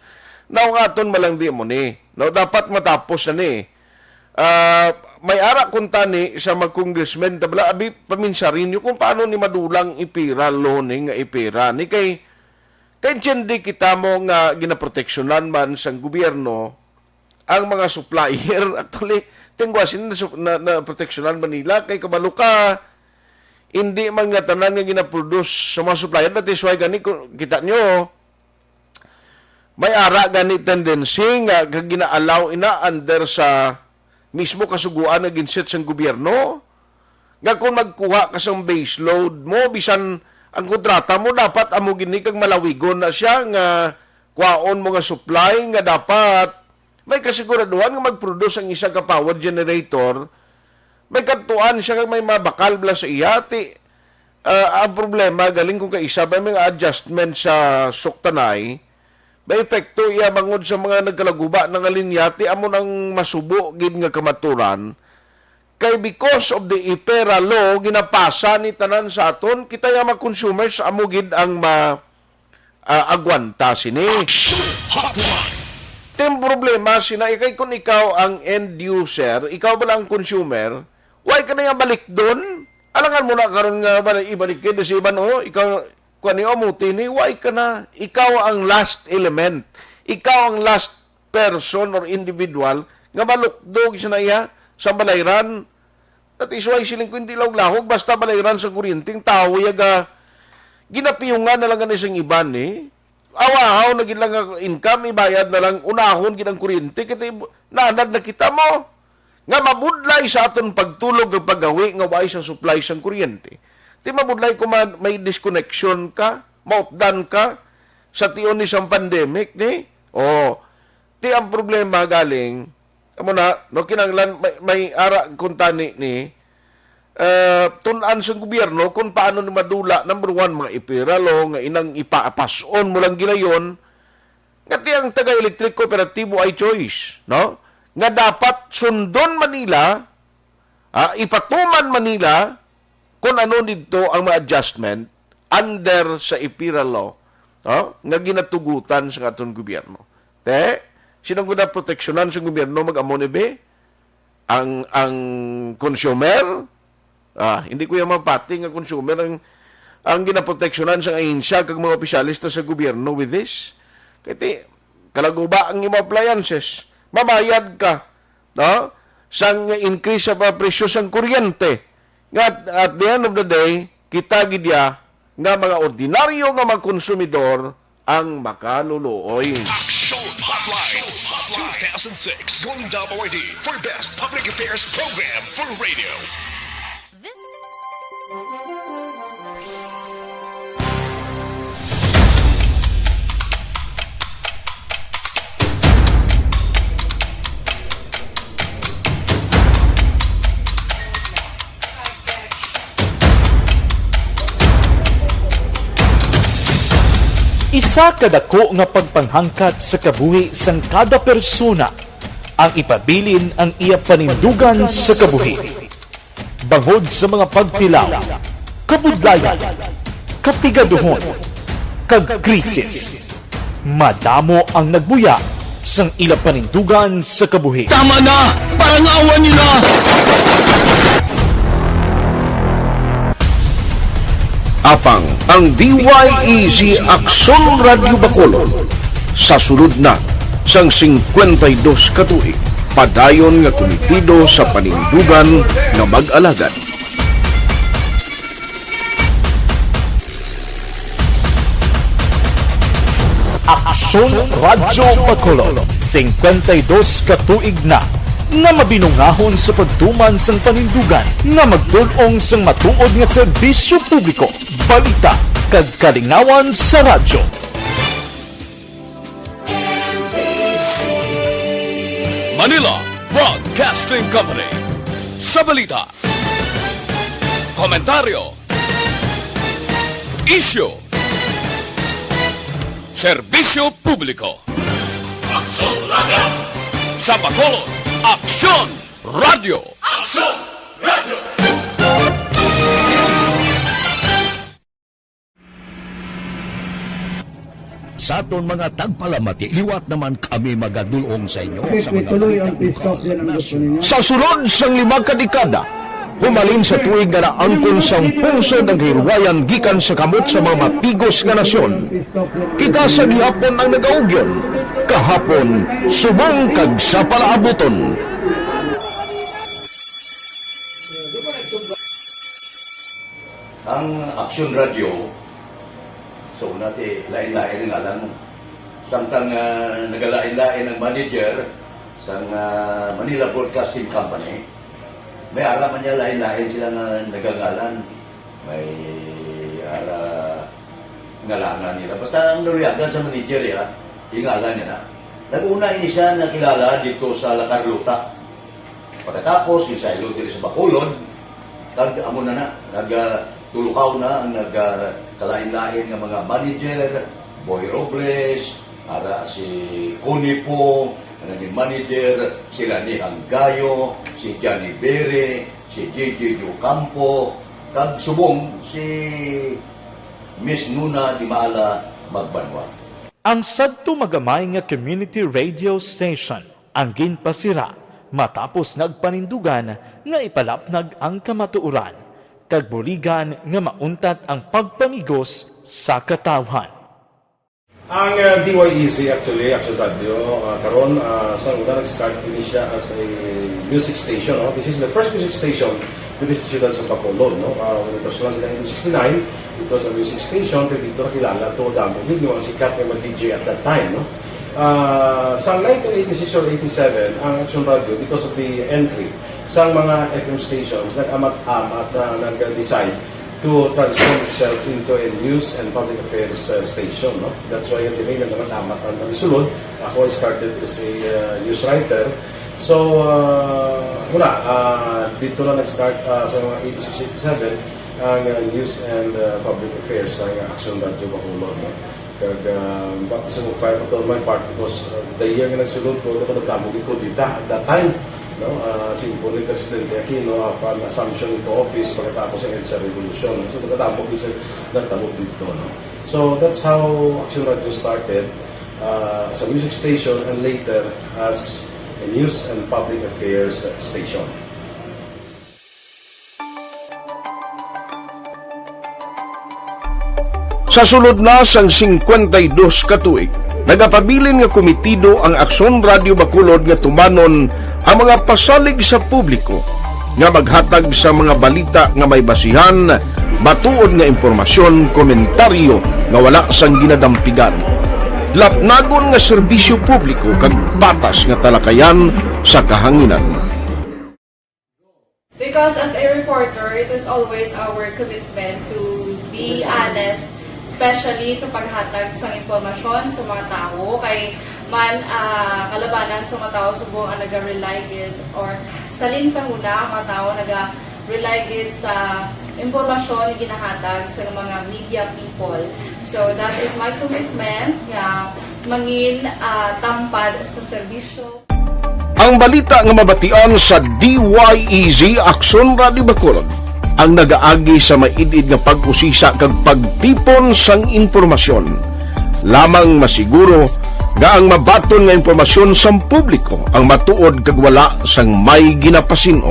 Now, nga aton malangdi mo ni. No, dapat matapos na ni. Ah, may ara kuntani sa mga congressmen, tabla, abi, paminsarin nyo kung paano ni madulang ipira lo ni nga ipira ni kay, kay intindi kita mo nga ginaproteksyonan man sang gobyerno ang mga supplier. Actually, tingwa sila na, sup- na, na proteksyonan man nila kay kabalo ka, hindi man nga tanan nga ginaproduce sa mga supplier. That is why gani, kung kita nyo, may ara gani tendency nga kag gina-allow ina under sa mismo kasuguan nga ginset sang gobyerno, nga kung magkuha ka sang base load mo, bisan ang kontrata mo dapat amo gini kag malawigon na siya nga kwaon mo nga supply nga dapat may kasiguraduhan nga mag-produce ang isa ka power generator, may kadtuan siya kag may mabakal bala sa iya. Ti, ah, ang problema, galing kung kaisa ba may adjustment sa suktanay, may epekto iya bangod sa mga nagkalaguba na nga linya, ti amo nang masubo gid nga kamaturan. Kay because of the ipera law, ginapasa ni tanan sa aton, kita nga mga consumers, amo gid ang ma, ah, agwanta sini. Action Hotline. Tim problema sina, ikay kung ikaw ang end user, ikaw ba lang ang consumer, why ka na yung balik doon? Alangan mo na karon nga ba ibalik kay si iban, oh, ikaw, kuan ni, oh, muti ni, why ka na? Ikaw ang last element. Ikaw ang last person or individual nga malukdog sa na iya sa balayran. That is why siling ko hindi lahog-lahog basta balayran sa kuryente ang tawo yaga ginapiyungan na lang gani sang iban ni. Awahaw na gid lang ang income, ibayad na lang, unahon gid ang kuryente, kay nanad na kita mo nga mabudlay sa aton pagtulog ug paggawi nga way sa supply sang kuryente. Ti mabudlay kung ma-, may disconnection ka, mautdan ka sa tion ni sang pandemic ni. Oh, ti ang problema galing, amo na, no, kinahanglan may, may ara kuntani ni, eh, tun-an sang gobyerno kung paano ni madula, number one, mga ipira law nga inang ipaapas-on mo lang gilayon, nga ti ang taga-electric kooperatibo ay choice, no? Nga dapat sundon man nila, ah, ipatuman man nila kung ano didto ang mga adjustment under sa ipira law, no? Nga ginatugutan sa aton gobyerno. Te, sino ang ginaproteksyonan sa gobyerno mag-amo ni be? Ang, ang consumer? Ah, hindi ko yung mapati nga consumer ang, ang ginaproteksyonan sa ahensya kag mga opisyalista sa gobyerno with this. Kay ti, kalaguba ang imo appliances. Mamayad ka, no? Sang increase sa mga presyo sang kuryente. Nga at, at the end of the day, kita gid ya nga mga ordinaryo nga mga konsumidor ang makaluluoy. Action Hotline two thousand six Golden Dome Awardee for Best Public Affairs Program for Radio. This Isa ka dako nga pagpanghangkat sa kabuhi sang kada persona ang ipabilin ang iya panindugan sa kabuhi. Bangod sa mga pagtilaw, kabudlayan, kapigaduhon, kag krisis, madamo ang nagbuya sang ila panindugan sa kabuhi. Tama na! Parangawan nila! Apang ang D Y E Z Aksyon Radyo Bacolod sa sulod na sang singkwenta y dos ka tuig, padayon nga kumitido sa panindugan nga mag-alagad. Aksyon Radyo Bacolod, singkwenta y dos ka tuig na nga mabinungahon sa pagtuman sang panindugan nga magtul-ong sang matuod nga serbisyo publiko, balita, kag kalingawan sa radyo. Manila Broadcasting Company. Sa balita, komentaryo, isyu, serbisyo publiko. Aksyon Radio! Sa Bacolod, Aksyon Radio! Aksyon Radio! Sa aton mga tagpalamati, liwat naman kami magadulong sa inyo sa mga balita bukaw sa nasyon. Sa sulod sang lima ka dekada, humalin sa tuig nga naangkon sang pungsod ang kahilwayan gikan sa kamot sa mga matigos nga nasyon. Kita sa gihapon ang nagaugyon, kahapon, subong kag sa palaabuton. Ang Aksyon Radio, so, una ti, lain-lain ang ngalan mo. Samtang, ah, nagalain-lain ang manager sang, ah, Manila Broadcasting Company, may ara man niya lain-lain sila nga nagangalan. May ara ngalanan nila. Basta ang naluyagan sa manager, ya, ingalan niya na. Nag-una ini siya nakilala dito sa La Carlota. Pagkatapos, yung saylo diri sa Bacolod, kag amo na na, nag, ah, tulukaw na ang nag, ah, kalain-lain nga mga manager, Boy Robles, ara si Connie Pong, ang naging manager, sila ni Hanggayo, si Johnny Bere, si J J Ocampo, kag subong si Miss Nuna Di Maala Magbanwa. Ang sadto magamay nga community radio station ang ginpasira matapos nagpanindugan nga ipalapnag ang kamatuoran kag buligan nga mauntat ang pagpamigos sa katawhan. Ang, ah, D Y E Z actually, Action Radio, ah, karon, ah, sa una nag-start ini siya as a music station, no? This is the first music station diri sa siyudad sa Bacolod, no? Ah, when it was launched in nineteen sixty-nine, it was a music station, kay dito nakilala to damo gid yung mga sikat nga mga D J at that time, no? Ah, sa nineteen eighty-six or eighty-seven, ang Action Radio, because of the entry sa mga F M stations, nag-amat-amat na nag-decide to transform itself into a news and public affairs, uh, station, no? That's why kami nag-amat-amat ang pagsulod. Ako, I started as a, uh, news writer. So, uh, wala, uh, dito na nag-start, uh, sa mga eighty-six, eighty-seven, ang, uh, news and, uh, public affairs sa Action Radio Bacolod, no? Kag, ah, baptism of fire pa to on my part because, ah, the year nga nagsulod ko, ako nagdamo gid ko dita at that time, no? Ah, simple ni Presidente Aquino, ah, upon assumption into office pagkatapos ng EDSA Revolution, no? So, nagdamo gid sa nagtabo dito, no? So, that's how Action Radio started, ah, as a music station and later as a news and public affairs station. Sa sulod na sang singkwenta y dos ka tuig, nagapabilin nga komitido ang Aksyon Radio Bacolod nga tumanon ang mga pasalig sa publiko nga maghatag sa mga balita nga may basihan, matuod nga impormasyon, komentaryo nga wala sang ginadampigan, lapnagon nga serbisyo publiko kag patas nga talakayan sa kahanginan. Because as a reporter, it is always our commitment to be honest, especially sa paghatag sa impormasyon sa mga tawo. Kay man, ah, kalabanan sa mga tawo subong ang naga-rely gid, or salin sa huna ang mga tawo naga-rely gid sa impormasyon nga ginahatag sa mga media people. So that is my commitment nga mangin, ah, tampad sa serbisyo. Ang balita nga mabatian sa D Y E Z Aksyon Radio Bacolod ang nagaagi sa maid-id nga pag-usisa kag pagtipon sang impormasyon. Lamang masiguro nga ang mabaton nga impormasyon sang publiko ang matuod kag wala sang may ginapasin-o.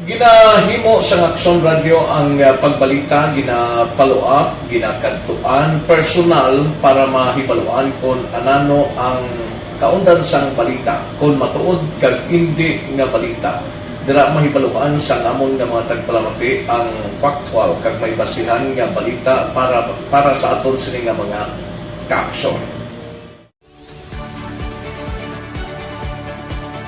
Ginahimo sang Aksyon Radio ang, ah, pagbalita, gina-follow up, ginakadtuan personal para mahibaluan kon anano ang kaundan sang balita, kon matuod kag indi nga balita. Dira mahibaluan sang amon nga mga tagpalamati ang factual kag may basihan nga balita para, para sa aton sini nga mga kaaksyon.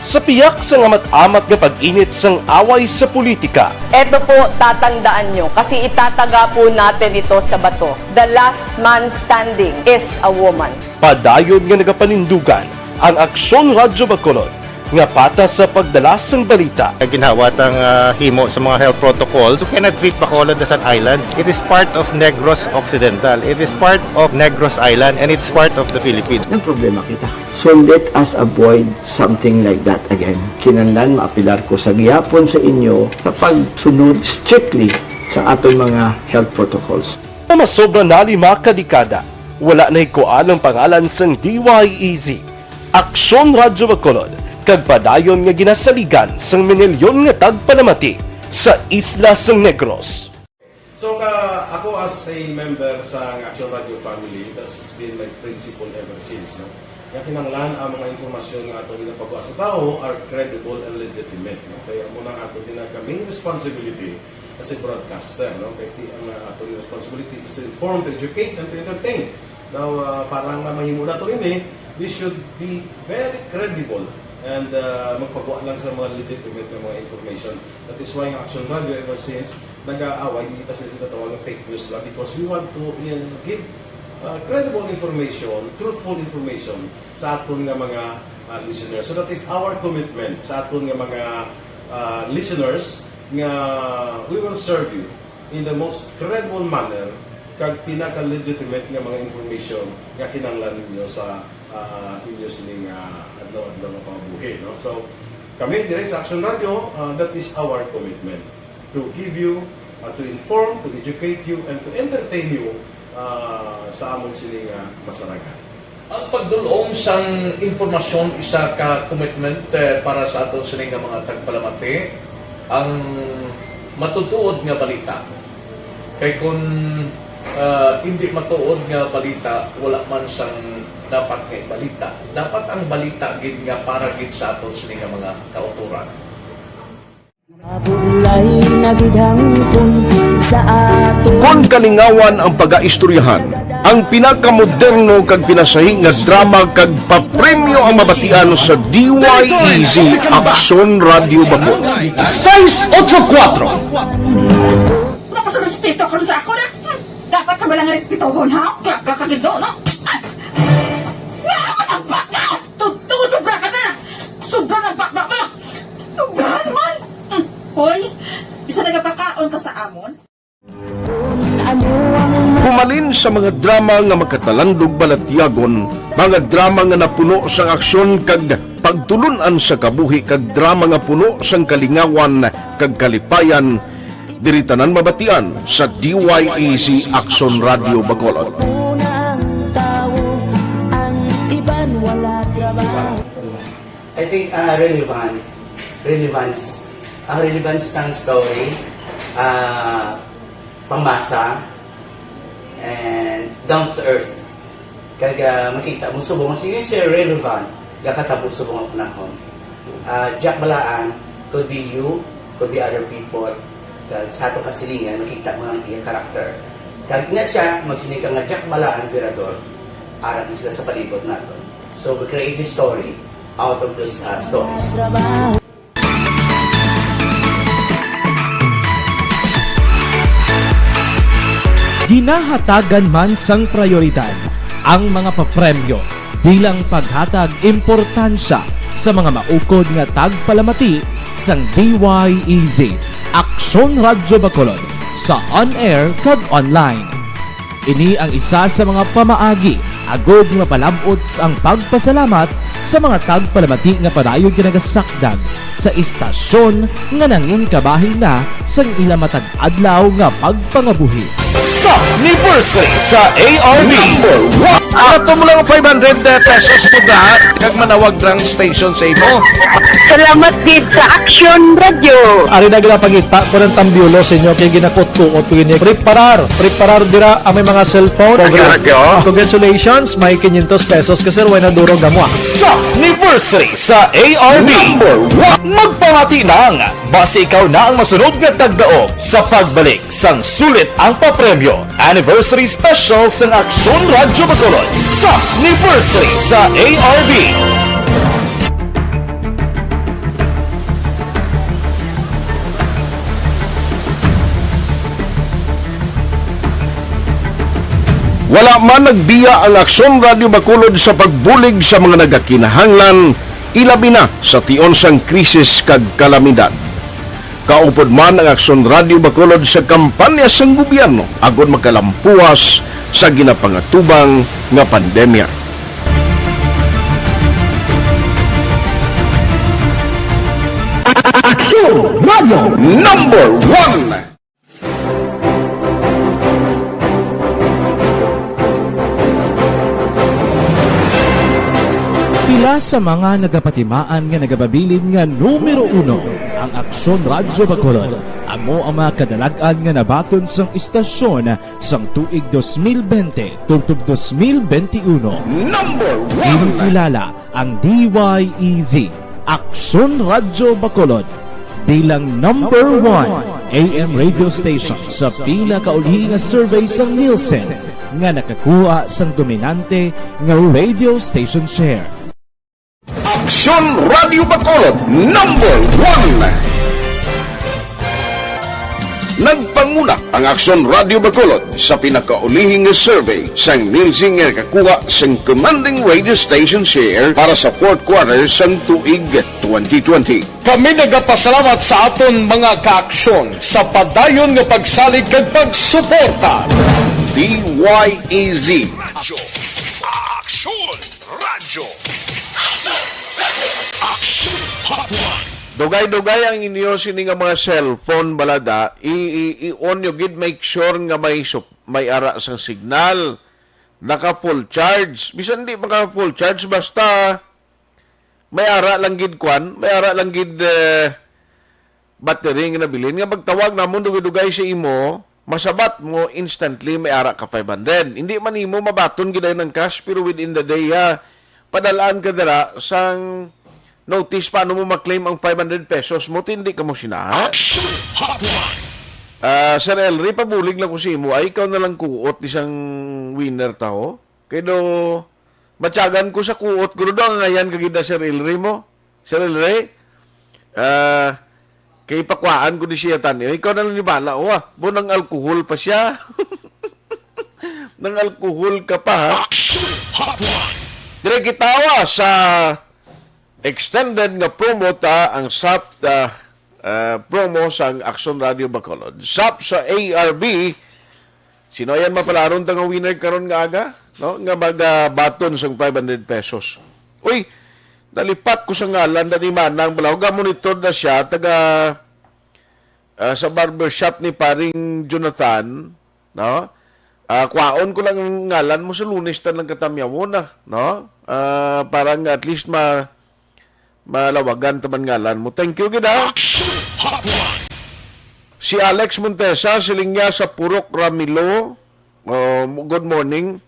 Sa piyak sang amat-amat nga pag-init sang away sa politika, Eto po, tatandaan nyo, kasi itataga po natin ito sa bato. The last man standing is a woman. Padayon nga nagapanindugan Ang Aksyon Radyo Bacolod, nga patas sa pagdala sang balita. Ginhawat ang, ah, himo sa mga health protocols. You cannot treat Bacolod as an island. It is part of Negros Occidental. It is part of Negros Island, and it's part of the Philippines. Nagproblema kita. So let us avoid something like that again. Kinahanglan maapelar ko sa gihapon sa inyo sa pagsunod strictly sa aton mga health protocols. Nga masobra na lima ka dekada, wala nahikuan ang pangalan sang D Y E Z, Aksyon Radyo Bacolod, kag padayon nga ginasaligan sang minilyon nga tagpalamati sa isla sang Negros. So, ka, ako as a member sa Action Radio family, that's been my principle ever since, no? Nga kinahanglan ang mga impormasyon nga ato ginapagwa sa tawo are credible and legitimate, no? Kaya amo nang ato gina-, ka main responsibility as a broadcaster, no? Kay ti-, ang, uh, ato responsibility is to inform, to educate, and to entertain. Now, uh, para nga mahimo nato ini, we should be very credible and, uh, magpagwa lang sa mga legitimate nga mga information. That is why ang Action Radio ever since nag-aaway, hindi pa sila sa tawag ng fake news lang because we want to, uh, give, uh, credible information, truthful information sa aton nga mga, uh, listeners. So that is our commitment sa aton nga mga, uh, listeners nga we will serve you in the most credible manner kag pinaka-legitimate nga mga information nga kinahanglan ninyo sa, ah, inyo sining, ah, adlaw-adlaw nga pangabuhi, no? So, kami diri sa Action Radio, ah, that is our commitment to give you, ah, to inform, to educate you, and to entertain you, ah, sa amon sining, ah, masarangan. Ang pagdul-ong sang impormasyon isa ka commitment, eh, para sa aton sini nga mga tagpalamati. Ang matutuod nga balita. Kay kun, ah, indi matuod nga balita, wala man sang dapat nga ibalita. Dapat ang balita gid nga para gid sa aton sini nga mga kautoran. Mabulay na gid hangpon sa aton. Kon kalingawan ang pagaistoryahan, ang pinakamoderno kag pinasahi nga drama kag papremyo ang mabatian sa D Y E Z Aksyon Radio Bacolod. Seis ocho kuatro. Wala ka sa respeto karon sa ako na. Hmm, dapat ka ba lang respetohon, ha? Kaya ka kagido, no? Ah! Wala ka ng baka! Totoo, sobra ka na! Sobra na baba mo! Sobra naman! Hmm. Hoy, isa nagapakaon ka sa amon? Pumalin sa mga drama nga makatalandog balatyagon, mga drama nga napuno sang aksyon kag pagtulun-an sa kabuhi, kag drama nga puno sang kalingawan kag kalipayan, diri tanan mabatian sa D Y E Z Aksyon Radio Bacolod. I think, ah, relevant, relevance, ang relevance sang story, ah, pangmasa, and down to earth. Kag, ah, makita mo subong, sige, sir, relevant, gakatabo subong ang panahon. Ah, Jack Balaan, could be you, could be other people. Kag sa ato kasilingan, makita mo ang iya character. Kag ina siya, magsiling ka nga Jack Balaan, Virador, ara na sila sa palibot nato. So, we create this story out of those, uh, stories. Ginahatagan man sang prayoridad ang mga papremyo bilang paghatag importansya sa mga maukod nga tagpalamati sang D Y E Z Aksyon Radyo Bacolod sa on-air kag online. Ini ang isa sa mga pamaagi agud nga mapalab-ot ang pagpasalamat sa mga tagpalamati nga padayon nga nagasakdag sa istasyon nga nangin kabahin na sang ila matag adlaw nga pagpangabuhi. Sa anniversary sa A R B. Number one. Ato mo lang five hundred pesos mo da, kag manawag lang station sa imo. Salamat gid sa Action Radio. Ari na gid ang pangita ko ng tambiolo sa inyo, kay ginakot-kuot ko gini. Preparar, preparar dira ang may mga cellphone. Action Radio. Congratulations, may quinientos pesos ka, sir, way na durog amo, ah. Sa anniversary sa A R B. Number one. Magpamati lang, basi ikaw na ang masunod nga tagdaog sa pagbalik sang sulit ang papremyo. Anniversary Special sang Aksyon Radyo Bacolod sa anniversary sa A R B. Wala man nagbiya ang Aksyon Radio Bacolod sa pagbulig sa mga nagakinahanglan, ilabi na sa tion sang krisis kag kalamidad. Kaupod man ang Aksyon Radio Bacolod sa kampanya sang gobyerno agod makalampuas sa ginapangatubang nga pandemya. Aksyon Radio Number One. Pila sa mga nagapatimaan nga nagababilin nga numero uno ang Aksyon Radyo Bacolod. Amo ang mga kadalag-an nga nabaton sang istasyon sang tuig dos mil bente tubtob dos mil bente uno. Number one. Ginakilala ang D Y E Z, Aksyon Radyo Bacolod, bilang number one A M radio station sa pinakaulihi nga survey sang Nielsen nga nakakuha sang dominante nga radio station share. Aksyon Radio Bacolod, number one. Nagpanguna ang Aksyon Radio Bacolod sa pinakaulihi nga survey sang Nielsen nga nakakuha sang commanding radio station share para sa fourth quarter sang tuig twenty twenty. Kami nagapasalamat sa aton mga kaaksyon sa padayon nga pagsalig kag pagsuporta. D Y E Z. Radyo. Aksyon Radyo. Aksyon Hotline. Dugay-dugay ang inyo sini nga mga cellphone, balada. I, i, i-on nyo gid, make sure nga may sup-, may ara sang signal. Naka full charge. Bisan di maka full charge, basta may ara lang gid kwan, may ara lang gid, eh, battery nga nabilin nga magtawag namon dugay-dugay sa imo, masabat mo instantly may ara ka five hundred. Hindi man nimo mabaton gid ang cash, pero within the day, ha, padalaan ka dira sang notice paano mo ma-claim ang five hundred pesos mo, tindi ka mo sina. Action Hotline. Ah, Sir Elry, pabulig lang ko sa imo. Ay, ikaw na lang kuot isang winner ta, ho. Kay do, matyagan ko sa kuot, guro do, ang ngayan kagid na Sir Elry mo. Sir Elry, ah, kay pakuhaan ko di siya tani. Ikaw na lang ni bala, oh, ah. Bo, nang alcohol pa siya. Nang alcohol ka pa, ha? Action Hotline. Dire kita, ah, sa extended nga promo ta ang sap, ah, ah, promo sang Aksyon Radio Bacolod. Sap sa A R B, sino yan mapalaron ta nga winner karon nga aga, no? Nga magabaton sang five hundred pesos. Uy, nalipat ko sa ngalan na ni Manang Balaw. Ga-monitor na siya, taga, ah, sa barbershop ni Paring Jonathan, no? Ah, kwaon ko lang ang ngalan mo sa Lunes, ta lang katamyawon na, no? Ah, para nga at least ma-, malawagan ta man ngalan mo. Thank you gid, ha? Action Hotline. Si Alex Montesa, siling niya sa Purok Ramilo. Oh, good morning.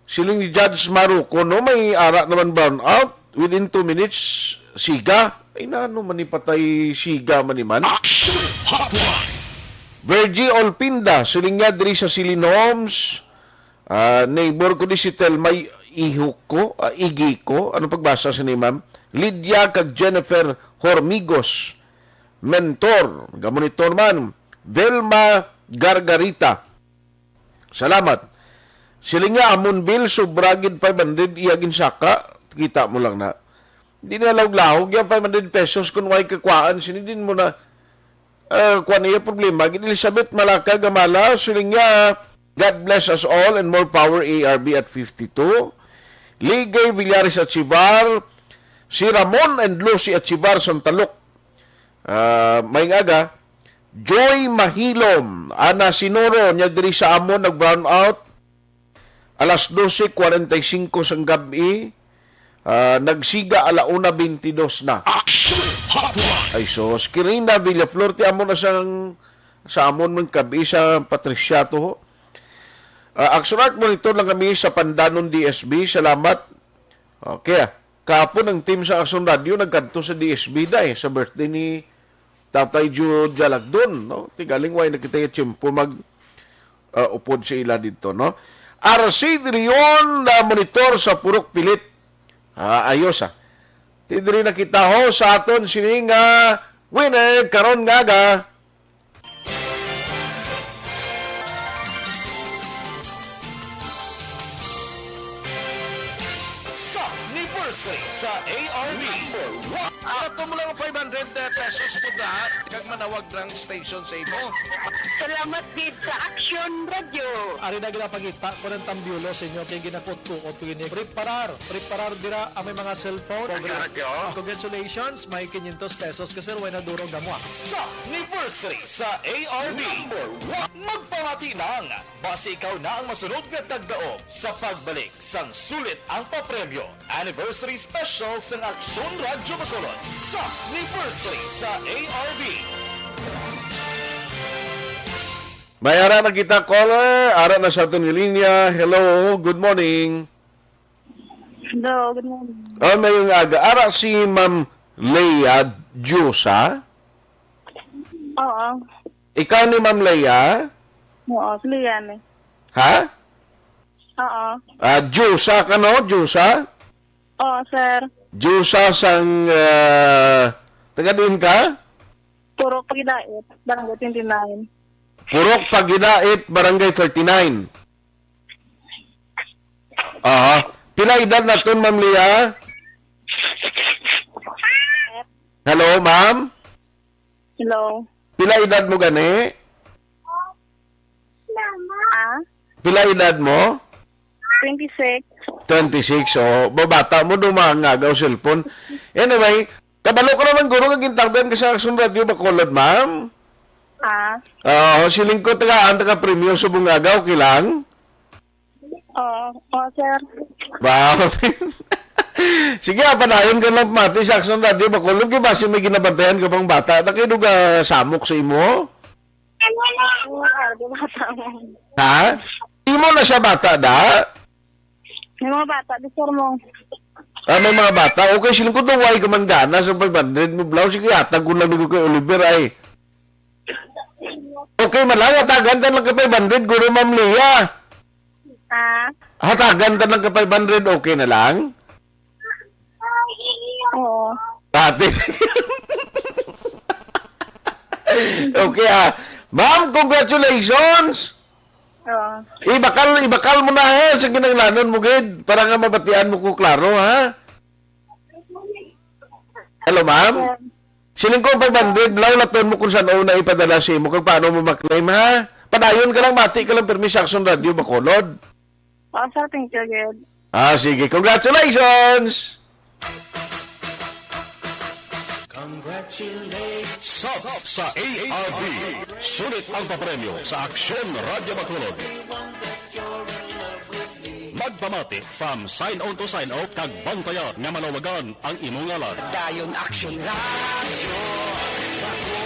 Siling ni Judge Maruco, no, may ara naman brown out. Within two minutes, siga. Ay, nano man ni patay, siga man ni man. Action Hotline. Virgie Olpinda, siling niya diri sa Silin Homes. Ah, neighbor ko di si Telmay Ihuko, ah, Igiko. Ano pagbasa sa ni ma'am? Lydia kag Jennifer Hormigos. Mentor, ga-monitor man. Velma Gargarita. Salamat. Siling niya, amon bill, sobra gid five hundred, iya ginsaka. Kita mo lang na. Di na lahog-lahog yung five hundred pesos kung way kakwaan. Sini din mo na, ah, kuwan iya problema. Gid Elizabeth Malaka Gamala, siling niya, "God bless us all and more power A R B at fifty-two." Ligay Villares Achivar, si Ramon and Lucy Achivar, Santalok. Ah, may aga, Joy Mahilom, Ana Sinoro, niya diri sa amon nag-brown out. Alas dose cuarenta y cinco sang gab-i, ah, nagsiga ala una beintidos na. Action Hotline. Ay, sus. Kirina Villaflor, ti amo na sang, sa amon man kab-i sa Patricia to, ho. Ah, Action Art Monitor lang kami sa Pandanon D S B. Salamat. Okay, ah. Kahapon ang team sa Action Radio nagkadto sa D S B da, eh, sa birthday ni Tatay Joe Jalagdon, no? Tigaling way na kita yung tiyempo mag, ah, upod sa ila dito, no? R C Leon na monitor sa Purok Pilit. Ah, ayos, ah. Ti diri na kita ho sa aton sining, ah, winner karon nga aga. Sa A R B. Ato mo lang five hundred pesos po na, kag manawag ng station sa imo. Salamat gid sa Action Radio. Ari na ginapangita ko ng tambyulo sa inyo kay ginakutkuot ko ini. Preparar, preparar dira ang may mga cellphone. Action Radio. Congratulations, may quinientos pesos ka, sir. Way na durog na mo, ah. Sa anniversary sa A R B. Number one. Magpamati ng basi ikaw na ang masunod nga tagdaog sa pagbalik sang sulit ang papremyo. Anniversary special sang Aksyon Radyo Bacolod sa anniversary sa A R B. May ara na kita caller, ara na sa aton nga linya. Hello, good morning. Hello, good morning. Oh, may yung aga. Ara si Ma'am Leia Diosa. Oo. Ikaw ni Ma'am Leia? Oo, si Leia ni. Ha? Oo. Ah, Diosa ka, no? Diosa? Oo, sir. Diosa sang, ah, taga diin ka? Purok Pagidait, Barangay twenty-nine. Purok Pagidait, Barangay thirty-nine. Aha. Pila edad naton, Ma'am Leia? Hello, ma'am? Hello. Pila edad mo gani? Ah? Pila edad mo? Twenty-six. Twenty-six, oh. Babata mo, dumangagaw cellphone. Anyway, kabalo ka naman, guro, nga gintagdan ka sa Aksyon Radio Bacolod, ma'am? Ah? Oo, siling ko, tagaan, taga premyo sa bungagaw, okay lang? Oo, oo, sir. Wow. Sige, ah, padayon ka lang pamati sa Aksyon Radio Bacolod, kay basi may ginabantayan ka pang bata. Na kayo duga samok sa imo? Oo, di ba, tama? Ha? Imo na siya bata, da? May mga bata, di, sir, mo. Ah, may mga bata. Okay, siling ko, daw, way ka man gana sa five hundred mo, blouse. Sige, hatag ko lang ni kay Oliver, ay. Okay man lang, hatagan ta lang ka five hundred, guro, Ma'am Leia. Ah? Hatagan ta lang ka five hundred, okay na lang? Oo. Ate. Okay, ah. Ma'am, congratulations! Oo. Ibakal, ibakal mo na, ha, sa kinahanglanon mo, gid, para nga mabatian mo ko klaro, ha? Hello, ma'am? Sir. Siling ko, five hundred, law laton mo kung saan na ipadala sa imo, kag paano mo maklaim, ha? Padayon ka lang, mati ka lang, permi sa Aksyon Radio Bacolod. Oh, sir, thank you, gid. Ah, sige. Congratulations! Sa, sa A R B, sulit ang papremyo sa Aksyon Radyo Bacolod. Magpamati from sign on to sign off kag bantaya nga malawagan ang imo ngalan. Dayon Aksyon Radyo.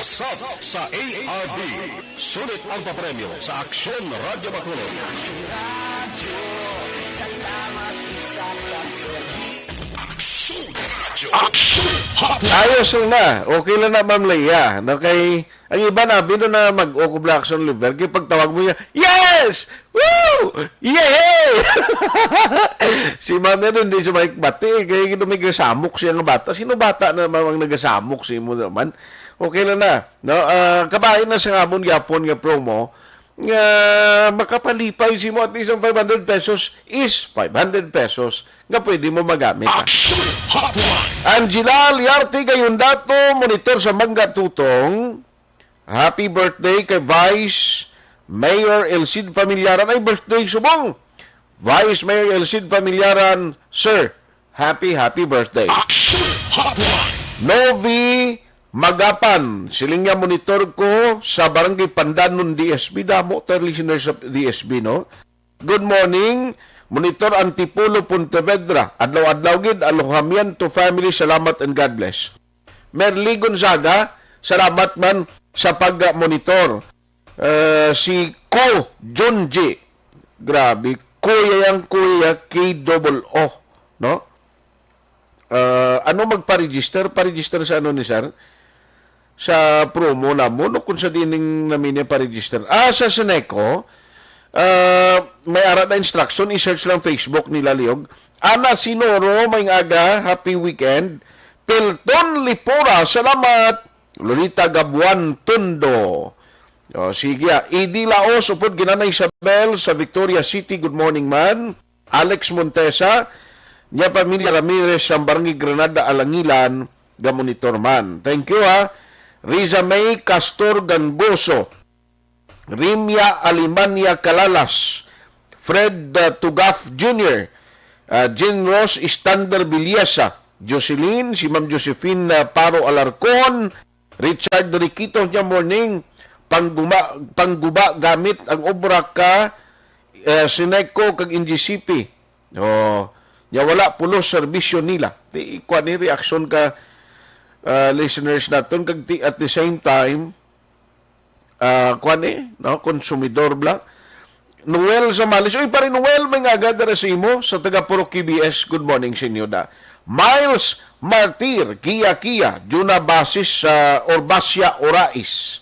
Sa, sa A R B, sulit ang papremyo sa Aksyon Radyo Bacolod. Aksyon Radyo. Aksyon Radyo. Aksyon Hotline. Ayos lang na. Okay lang na, Ma'am Leia. No, kay ang iba na, bino na mag-o ko bla Aksyon Oliver. Kay pagtawag mo niya, "Yes! Woo! Yehey!" Si Ma'am yan, hindi siya makikbati. Kay may gasamok siya nga bata. Sino bata na, Ma'am, ang nagasamok sa imo naman? Okay lang na. No? Ah, kabahin na sa amon gyapon nga promo nga makapalipay sa imo, at least ang five hundred pesos is five hundred pesos nga pwede mo magamit, ha? Action Hotline. Angela Liarte Gayundato, monitor sa Mangga Tutong. Happy birthday kay Vice Mayor El Cid Familiaran. Ay, birthday subong. Vice Mayor El Cid Familiaran, sir. Happy, happy birthday. Action Hotline. Novi Magapan, siling niya, monitor ko sa Barangay Pandanon, D S B. Damo tayo listeners sa D S B, no? Good morning, Monitor Antipolo Pontevedra. Adlaw-adlaw gid, alojamiento family, salamat and God bless. Merly Gonzaga, salamat man sa pag-monitor. Eh, si Ko Junji. Grabe, Kuya yang Kuya, K double O, no? Ah, ano, magpa-register? Pa-register sa ano ni sir? Sa promo namon, o kung sa dining namin niya pa-register? Ah, sa Seneco, ah, may ara na instruction, i-search lang Facebook nila, Liog. Ana Sinoro, may aga, happy weekend. Pilton Lipura, salamat. Lolita Gabuan Tundo. O, sige, ah. Idi Laos, upod Ginanay Isabel sa Victoria City, good morning, man. Alex Montesa, Nya pamilya Ramirez sa Barangay Granada, Alangilan, gamonitor man. Thank you, ha. Riza May Castor Gangoso, Rimia Alemania Calalas, Fred, uh, Tugaf Junior, uh, Jean Ross Istander Villesa, Jocelyn, si Ma'am Josephine, uh, Paro Alarcon, Richard Riquito, nya morning, pangguba, pangguba gamit ang obra ka, uh, Sineco kag N G C P. Oh, nya wala pulos serbisyo nila. Ti, kuan ni reaksyon ka, uh, listeners naton, kag ti, at the same time, ah, kuan eh, no? Konsumidor bla. Noel Zamalis. Uy, pare Noel, may nga agad dira sa imo, sa taga Purok Q B S. Good morning sa inyo da. Miles Martir, Kia Kia, Juna Basis, ah, Orbasia Orais.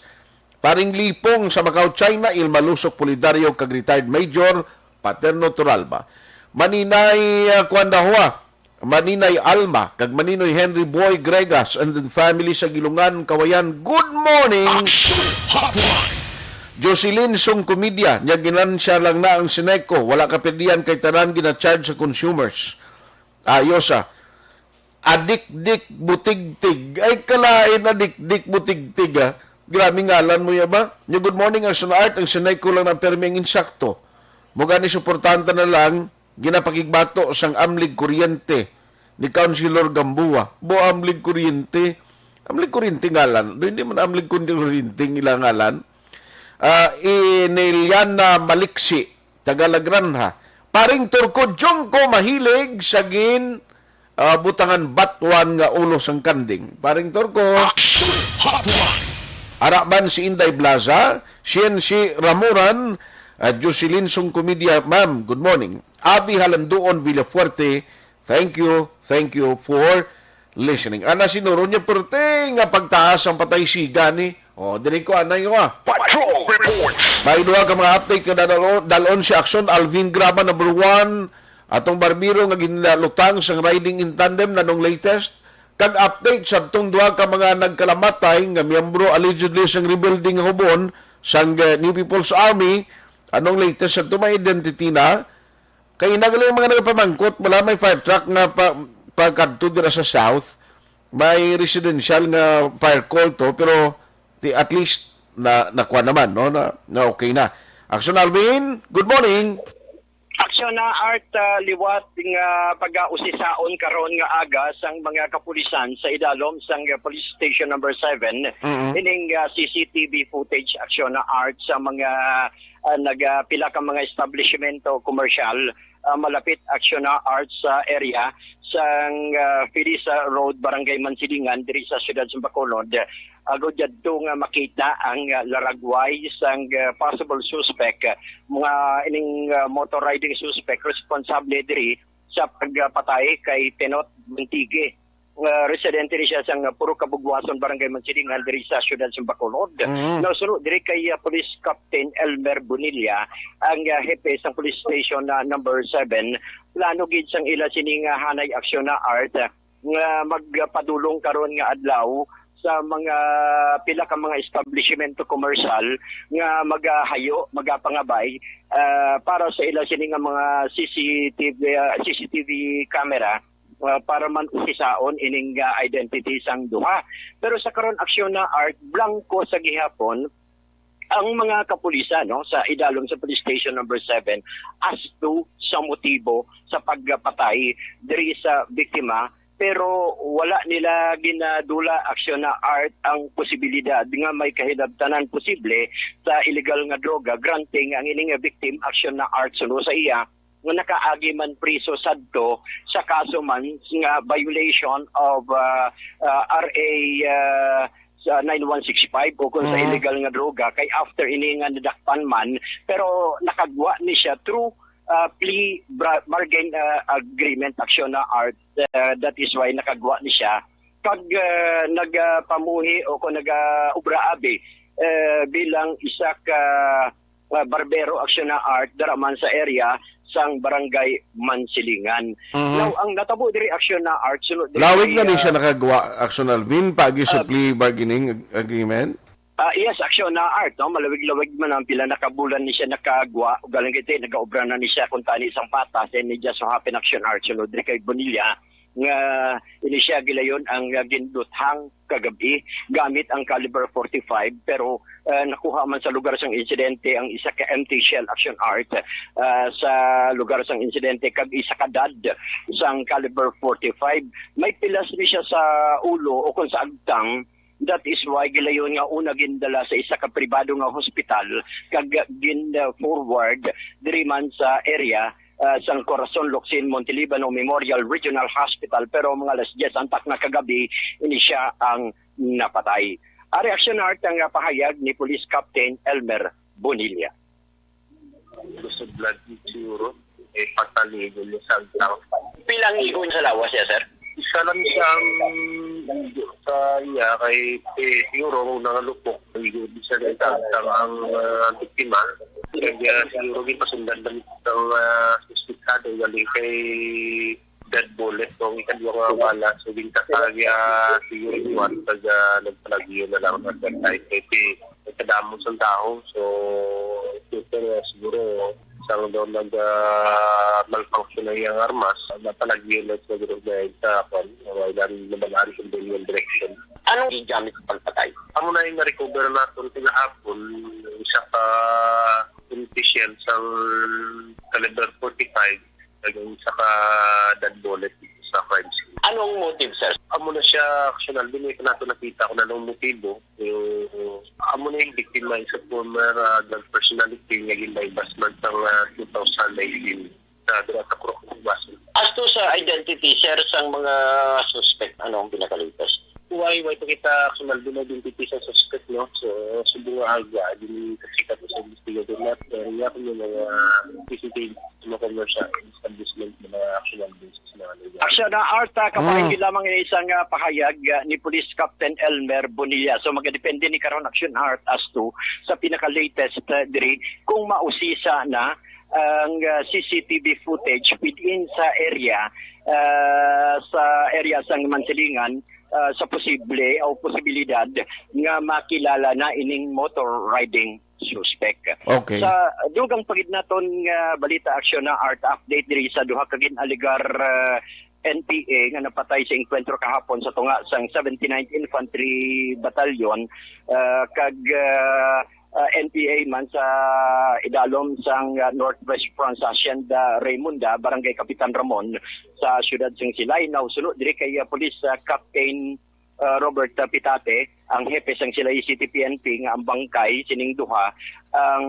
Paring Lipong sa Macau, China, Ilma Lusok Pulidario, kag retired Major Paterno Turalba. Maninay, ah, Kuan Dahua, Maninay Alma, kag Maninoy Henry Boy Gregas and the family sa Gilungan, Kawayan. Good morning! Action Hotline! Jocelyn Song Comedia, nya ginansya lang na ang Sineco. Wala ka perdihan kay tanan gina-charge sa consumers. Ayos, ah. Adik-dik butigtig. Ay, kalain, adik-dik butigtig, ah. Grabe ngalan mo, ya ba? Nya, good morning, Action Art. Ang Sineco lang na permi ang insakto. Mo gani, suportanta na lang, ginapakigbato sang amlig kuryente ni Councilor Gamboa. Bo amlig kuryente. Amlig kuryente ngalan. Do hindi man amlig kuryente ang ilang ngalan. Ah, Ineliana Maliksi, taga Lagranha. Paring Turko, Jungko Mahilig, sa gin, ah, butangan batuan nga ulo sang kanding. Paring Turko. Action Hotline! Araban si Inday Blaza, Siensi Ramuran, at Jocelyn Sungkumidia. Ma'am, good morning. Avi Halanduon Villafuerte, thank you, thank you for listening. Ana si Noro niya, perte nga pagtaas ang patay siga ni. O, diri ko anay ko, ah. Patrol Reports. May duha ka mga update nga dadalo-, dalon si Action Alvin Graba, number one. Atong barbero nga ginalutang sang riding in tandem, nanong latest? Kag update sa atong duha ka mga nagkalamatay nga miyembro allegedly sang rebelde nga hubon sang, eh, New People's Army. Anong latest sa ito? May identity na? Kay nagali ang mga nagpamangkot, wala may fire truck nga pa, pagkadto dira sa south. May residential nga fire call to, pero ti, at least na, nakuha naman, no? Na, na okay na. Action Alvin, good morning. Aksyon na, Art, ah, liwat nga pag-ausisaon karon nga aga sang mga kapulisan sa idalom sang, ah, Police Station Number Seven, Mm-hmm. ining, ah, C C T V footage, Aksyon na, Art, sa mga, ah, nag, ah, pila ka mga establishmento komersyal, ah, malapit, Aksyon na, Art, sa area sang, ah, Felisa Road, Barangay Mansilingan, diri sa siyudad sa Bacolod. Agod yadto nga makita ang, ah, laragway sang, ah, possible suspect, mga ining, ah, motor riding suspect responsable diri sa pagpatay kay Tenot Buntigue. Ah, residente ni siya sang Purok Kabugwason, Barangay Mansilingan, diri sa siyudad sa Bacolod. Mhm. Nasunod diri kay, ah, Police Captain Elmer Bonilla, ang, ah, hepe sang Police Station na number seven. Plano gid sang ila sini nga hanay aksyon na, Art, ah, nga magpadulong karon nga adlaw sa mga pila ka mga establishmento komersyal nga magahayo, magapangabay, ah, para sa ila sini nga mga C C T V, ah, C C T V camera, ah, para man usisaon ining, ah, identity sang duha. Pero sa karon, aksyon na, Art, blanco sa gihapon ang mga kapulisan, no, sa idalom sa Police Station Number Seven as to sa motibo sa pagpatay diri sa biktima, pero wala nila ginadula, aksyon na, Art, ang posibilidad nga may kahinabtanan posible sa illegal nga droga, granting ang ining victim, aksyon na, Art, suno sa iya nga nakaagi man priso sadto sa kaso man nga violation of, ah, ah, R A, ah, sa nine one six five o kung sa Mhm. illegal nga droga, kay after ini nga nadakpan man, pero nakagwa ni siya through, ah, plea bra-, bargain, ah, agreement, aksyon na, Art. Ah, that is why nakagwa ni siya. Kag, ah, nagapamuhi o kung nagaubra abi, eh, bilang isa ka, ah, barbero, aksyon na, Art, dara man sa area sang Barangay Mansilingan. Mhm. Now, ang natabo diri, aksyon na, Art, sunod diri Lawig kay, na ni siya ah, nakagwa, aksyon, Alvin, paagi sa ah, plea bargaining ag-, agreement? Ah, yes, Action na Art, no? Malawig-lawig man ang pila na ka bulan ni siya nakagwa, ugaling kay nagaobra na ni siya kung tani sang patas, and it just so happen, Action Art, sunod diri kay Bonilla, nga ini siya gilayon ang, ah, ginduthang kagabi gamit ang caliber forty-five, pero, ah, nakuha man sa lugar sang insidente ang isa ka empty shell, Action Art, ah, sa lugar sang insidente, kag isa ka dad sang caliber forty-five. May pilas ni siya sa ulo o kung sa agtang. That is why gilayon nga una gindala sa isa ka pribado nga hospital kag gin-forward diri man sa area, ah, sang Corazon Locsin Montelibano Memorial Regional Hospital, pero mga alas diyes antak na kagabi, ini siya ang napatay. Ari, Action Art, ang, ah, pahayag ni Police Captain Elmer Bonilla. Gusto blood siguro, eh, pataligon niya sa agtang. Pilang igo niya sa lawas niya, sir? Isa lang siya ang igo sa iya kay, eh, siguro ang unang lupok, igo di siya sa agtang ang, ah, biktima. Kaya siguro gipasundan lang ang, ah, suspitsado, galing kay dead bullet, kung ikadwa nga bala. So, gintatag, ah, siguro iwan pag, ah, nagpalagyo na lang at that time. Kay ti-, nagkadamo sa tao. So, super, ah, siguro, sang daw nag, ah, malfunction na iyang armas, napalagyo na siguro dahil sa, kwan, wala na naman ang civilian direction. Anong gigamit sa pagpatay? Amo na yung na-recover natin kagahapon, isa ka official sang caliber forty-five, naging isa ka dead bullet sa crime scene. Anong motive, sir? Amo na siya, Action Alvin, eh, nato nakita kung anong motibo. Yung, amo na yung biktima is a former, ah, drug personality nga ginbaybas man sang, ah, two thousand nineteen sa dira sa Croc Basin. As to sa identity, sir, sang mga suspect, ano ang pinaka-latest? Why, why pa kita, Action Alvin, identity sa suspect, no? So, subong nga agwa, din kasi ka sa investigador na, pero nga kung yung mga C C T V, mga commercial establishment, mga Action Alvin, sa mga lugar. Action na Art, ah, kapahingi Mm. lamang ini isang, ah, pahayag, ah, ni Police Captain Elmer Bonilla. So, magadepende ni karon, Action Art, as to sa pinaka-latest, ah, diri kung mausisa na ang, ah, C C T V footage within sa area, ah, sa area sang Mansilingan, ah, sa posible o posibilidad nga makilala na ining motor riding suspect. Okay. Sa dugang pa gid naton nga balita, Action na Art, update diri sa duha ka gin-alegar, ah, N P A nga napatay sa engkwentro kahapon sa tunga sang seventy-ninth Infantry Battalion, ah, kag, ah, ah, N P A man sa idalom sang, ah, Northwest Front sa Hacienda Raymonda, Barangay Kapitan Ramon, sa siyudad sang Silay. Now, suno diri kay, ah, Police, ah, Captain, ah, Robert, ah, Pitate, ang hepe sang Silay City P N P, nga ang bangkay sining duha ang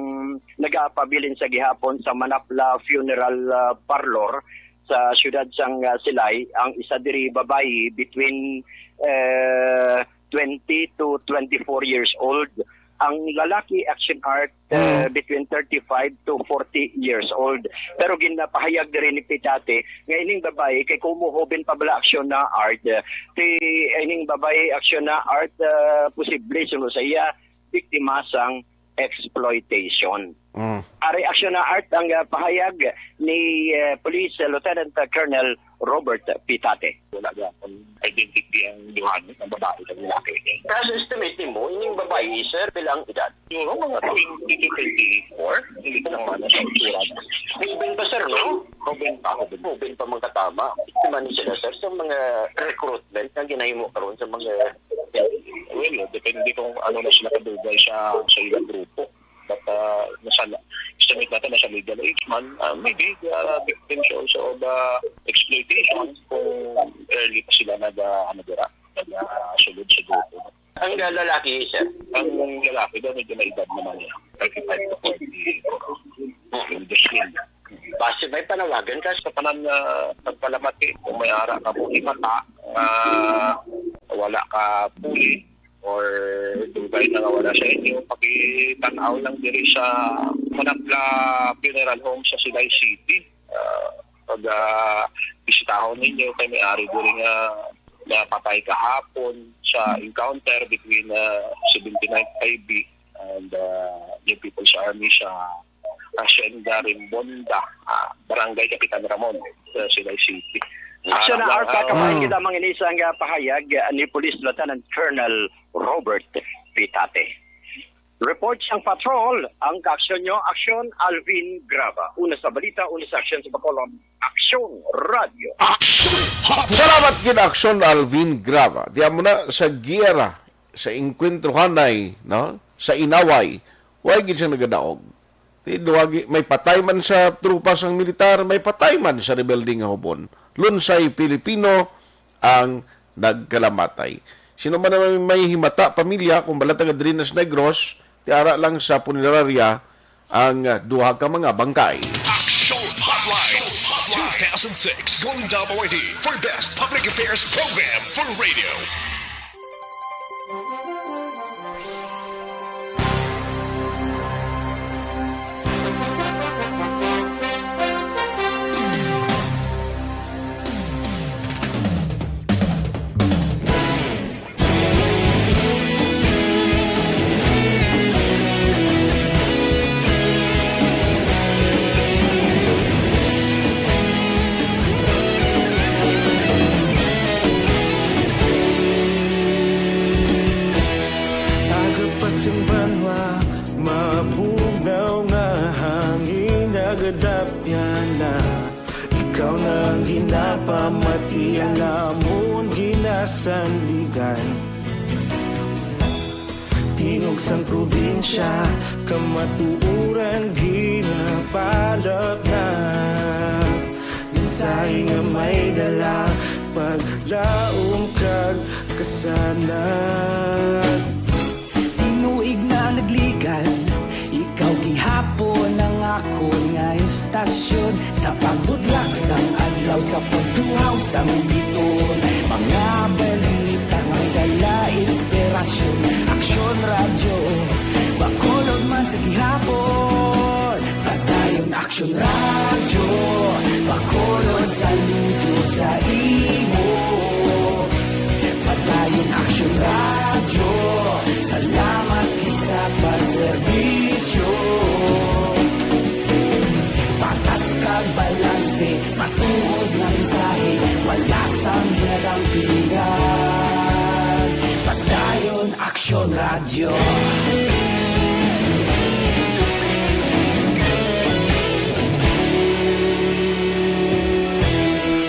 nagapabilin sa gihapon sa Manapla Funeral, ah, Parlor sa siyudad sang, ah, Silay. Ang isa diri babayi between, eh, twenty to twenty-four years old. Ang lalaki, Action Art, eh, Mm. between thirty-five to forty years old. Pero ginapahayag diri ni Pitate nga ining babayi kay kumo hoben pa bala, Action na Art, eh, ti ining babayi, Action na Art, eh, posible suno sa iya biktima sang exploitation. Mm. Ari, Action na Art, ang, ah, pahayag ni, eh, Police Lieutenant Colonel Robert Pitate. Wala gyapon identity ang duha, ang babae kag lalaki. Pero sa estimate nimo, ining babayi, sir, pila ang edad? Siguro mga twenty to twenty-four, hindi ko lang mana sa itsura. Hoben pa, sir, no? Hoben pa, hoben. Hoben pa man katama. Biktima ni sila, sir, sa mga recruitment nga ginahimo karon sa mga Well, depende kung ano na sila kadugay sa, sa ilang grupo. But, ah, nasa, estimate natin nasa legal age man, ah, maybe they are a victims also of, ah, exploitation kung early pa sila nag, ah, ano dira, nag, ah, sulod sa grupo. Ang lalaki, sir? Ang lalaki daw, medyo may edad naman niya. Thirty-five to forty. Mm. In between. Basi may panawagan ka sa tanan nga nagpalamati, kung may ara ka mo himata, nga wala ka puli, or dugay na nga wala sa inyo, pakitan-aw lang diri sa Manapla Funeral Home sa Silay City. Ah, pag, ah, bisitahon ninyo kay may ari diri nga napatay kahapon sa encounter between, ah, seventy-ninth I B and, ah, New People's Army sa Hacienda Rimbonda, ah, Barangay Kapitan Ramon, sa Silay City. Action na, ah, Art, ah, kapahingi lamang ini sa nga pahayag, ah, ni Police Lieutenant Colonel Robert Pitate. Report sang patrol, ang kaaksyon nyo, Aksyon Alvin Graba. Una sa balita, una sa aksyon sa Bacolod, Aksyon Radyo. Action Hotline! Salamat gid, Aksyon Alvin Graba. Di amo na sa giyera, sa engkwentro hanay, no? Sa inaway, way gid siya nagadaog. Di duwagi, may patay man sa tropa sang militar, may patay man sa rebelde nga hubon. Lunsay Pilipino ang nagkalamatay. Sino man ang may himata, pamilya, kung bala taga diri na sa Negros, tiara lang sa punerarya ang, ah, duha ka mga bangkay. Action Hotline two thousand six Golden Dome Awardee for Best Public Affairs Program for Radio. Aga pa sing banwa, mabugnaw nga hangin nagadapyan na. Ikaw na ang ginapamati, ang amon ginasandigan. Tingog sang probinsya, kamatuoran ginapalapnap. Mensahe nga may dala, paglaom kag kasanag. Tinuig na nagligan, ikaw gihapon ang akon nga istasyon. Sa pagbudlak sang adlaw, sa pagtuhaw sang biton, mga balita nga dala inspirasyon. Aksyon Radyo, Bacolod man sa gihapon. Padayon Aksyon Radyo, Bacolod, saludo sa imo. Padayon Aksyon Radyo, salamat gid sa pagserbisyo. Patas kag balanse, matuod nga mensahe, wala sang ginadampigan. Padayon Aksyon Radyo.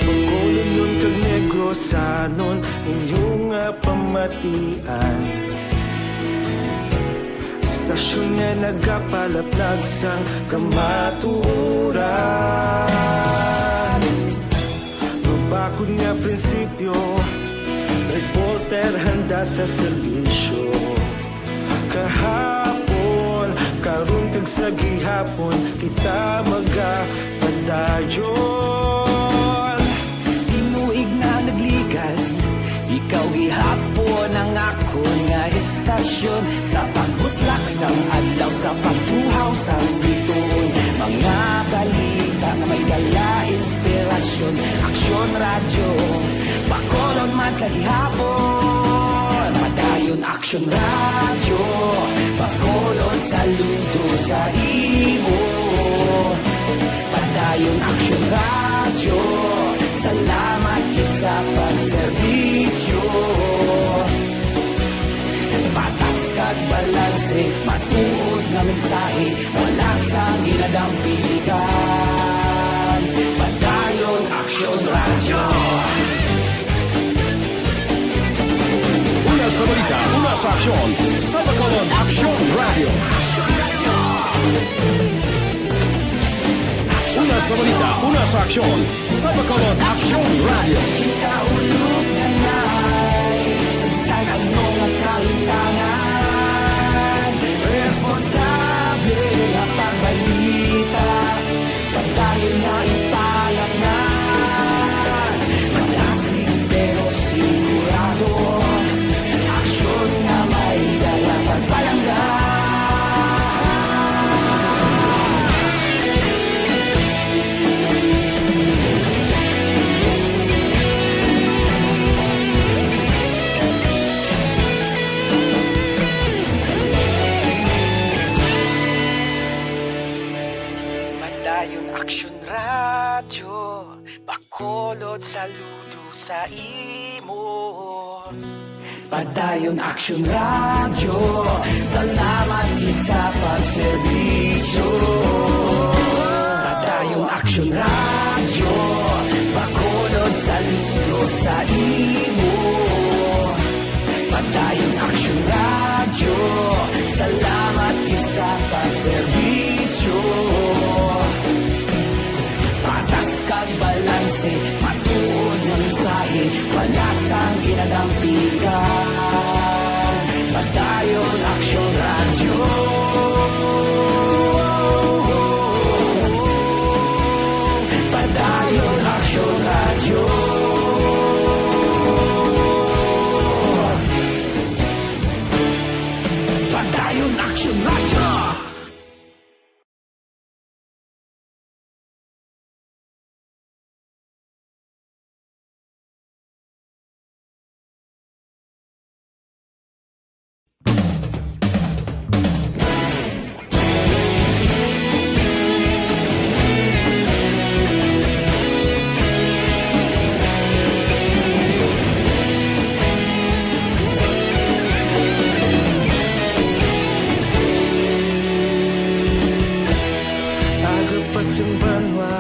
Bacolodnon kag Negrosanon, inyo nga pamatian. Istasyon nga nagapalaplag sang kamatuoran. Mabakod nga prinsipyo, reporter handa sa serbisyo. Kahapon, karon kag sa gihapon, kita magapadayon. Tinuig na nagligan, ikaw gihapon ang akon nga istasyon. Sa pagbutlak sang adlaw, sa pagtuhaw sang bituon, mga balita nga may dala inspirasyon. Aksyon Radyo, Bacolod man sa gihapon. Padayon Aksyon Radyo, Bacolod, saludo sa imo. Padayon Aksyon Radyo, salamat gid sa pagserbisyo. Patas kag balanse, matuod nga mensahe, wala sang ginadampigan. Padayon Aksyon Radyo. Una sa balita, una sa aksyon, sa Bacolod Aksyon Radyo. Una sa balita, una sa aksyon, sa Bacolod Aksyon Radyo. Kita ulog na na'y sa bisan ano nga kahitangan, responsable nga pagbalita. Padayon nga ipalapnan, malasig pero sigurado. Aksyon nga may dala pagpalangga. Padayon Aksyon Radyo, Bacolod, saludo sa imo. Padayon Aksyon Radyo, salamat gid sa pagserbisyo. Padayon Aksyon Radyo, Bacolod, saludo sa imo. Padayon Aksyon Radyo, salamat gid sa pagserbisyo. Patas kag balanse, matuod nga mensahe, wala sang ginadampigan. Padayon Aksyon Radyo. Padayon Aksyon Radyo. Padayon Aksyon Radyo. Aga pa sang banwa,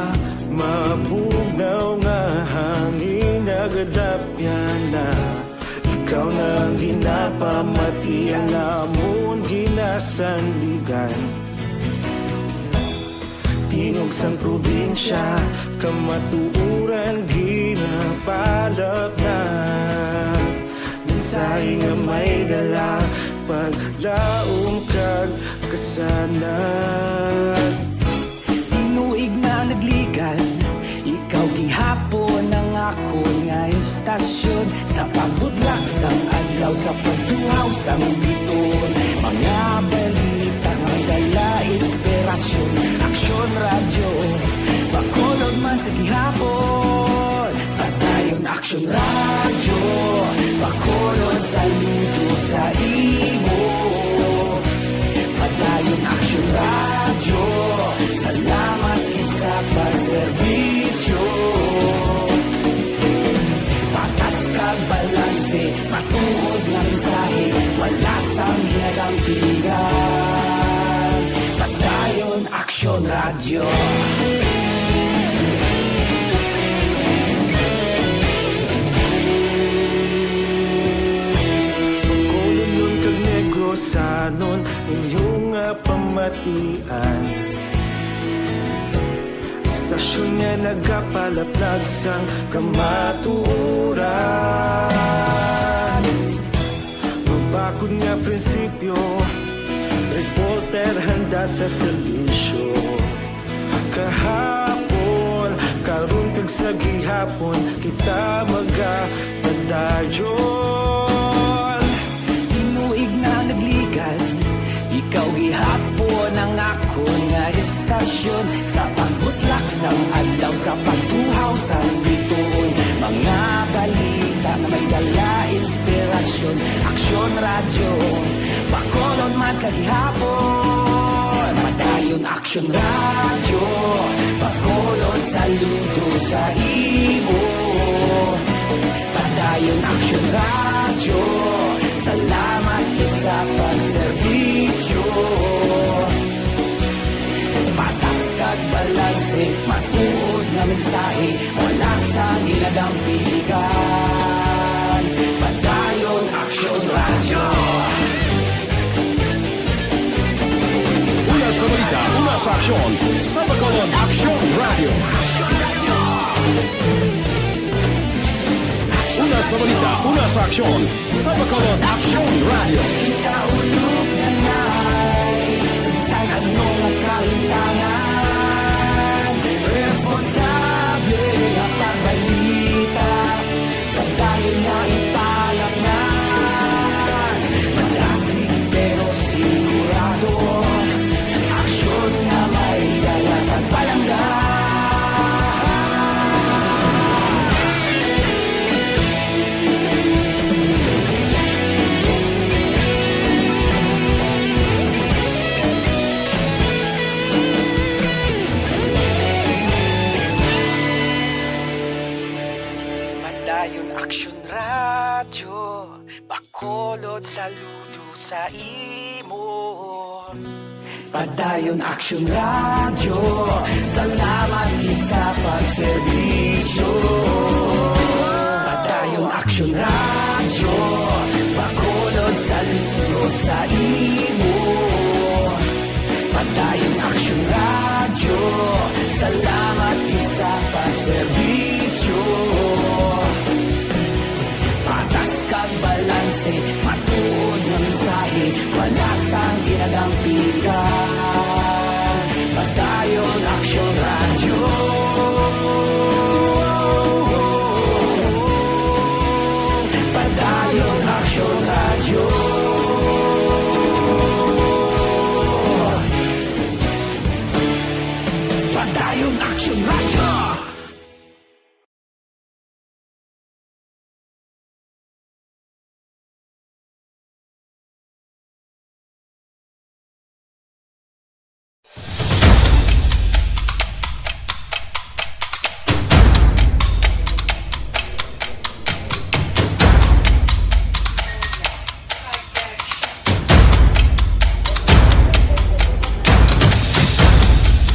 mabugnaw nga hangin, nagadapyan na. Ikaw na ang ginapamati, ang amon ginasandigan. Tingog sang probinsya, kamatuoran ginapalapnag. Mensahe nga may dala, paglaom kag kasanag. Tinuig na nagligad, ikaw gihapon ang akon nga istasyon. Sa pagbutlak sang adlaw, sa pagtuhaw sang bituon, mga balita nga may dala inspirasyon. Aksyon Radyo, Bacolod man sa gihapon. Padayon Aksyon Radyo, Bacolod, saludo sa imo. Padayon Aksyon Radyo, salamat gid sa pagserbisyo. Patas kag balanse, matuod nga mensahe, wala sang ginadampigan. Padayon Aksyon Radyo. Bacolodnon kag Negrosanon, inyo nga pamatian. Istasyon nga nagapalaplag sang kamatuoran. Mabakod nga prinsipyo, reporter handa sa serbisyo. Kahapon, karon kag sa gihapon, kita magapadayon. Tinuig na nagligad, ikaw gihapon ang akon nga istasyon. Sa pagbutlak sang adlaw, sa pagtuhaw sang bituon, mga balita nga may dala inspirasyon. Aksyon Radyo, Bacolod man sa gihapon. Padayon Aksyon Radyo, Bacolod, saludo sa imo. Padayon Aksyon Radyo, salamat gid sa pagserbisyo. Patas kag balanse, matuod nga mensahe, wala sang ginadampigan. Padayon Aksyon Radyo. Una sa balita, una sa aksyon, sa Bacolod Aksyon Radyo. Una sa balita, una sa aksyon, sa Bacolod Aksyon Radyo. Ikaulog na ngay, sa bisan ano nga kahintangan, responsable nga pagbalita. Padayon nga ipalapngan, madasig pero sigurado, aksyon nga may dala kag palangga. Radyo Bacolod, saludo sa imo. Padayon Aksyon Radyo, salamat gid sa pagserbisyo. Padayon Aksyon Radyo, Bacolod, saludo sa imo. Padayon Aksyon Radyo, salamat gid sa pagserbisyo. Patas kag balanse, matuod nga mensahe, wala sang ginadampigan. Padayon Aksyon Radyo. Padayon Aksyon Radyo. Padayon Aksyon Radyo.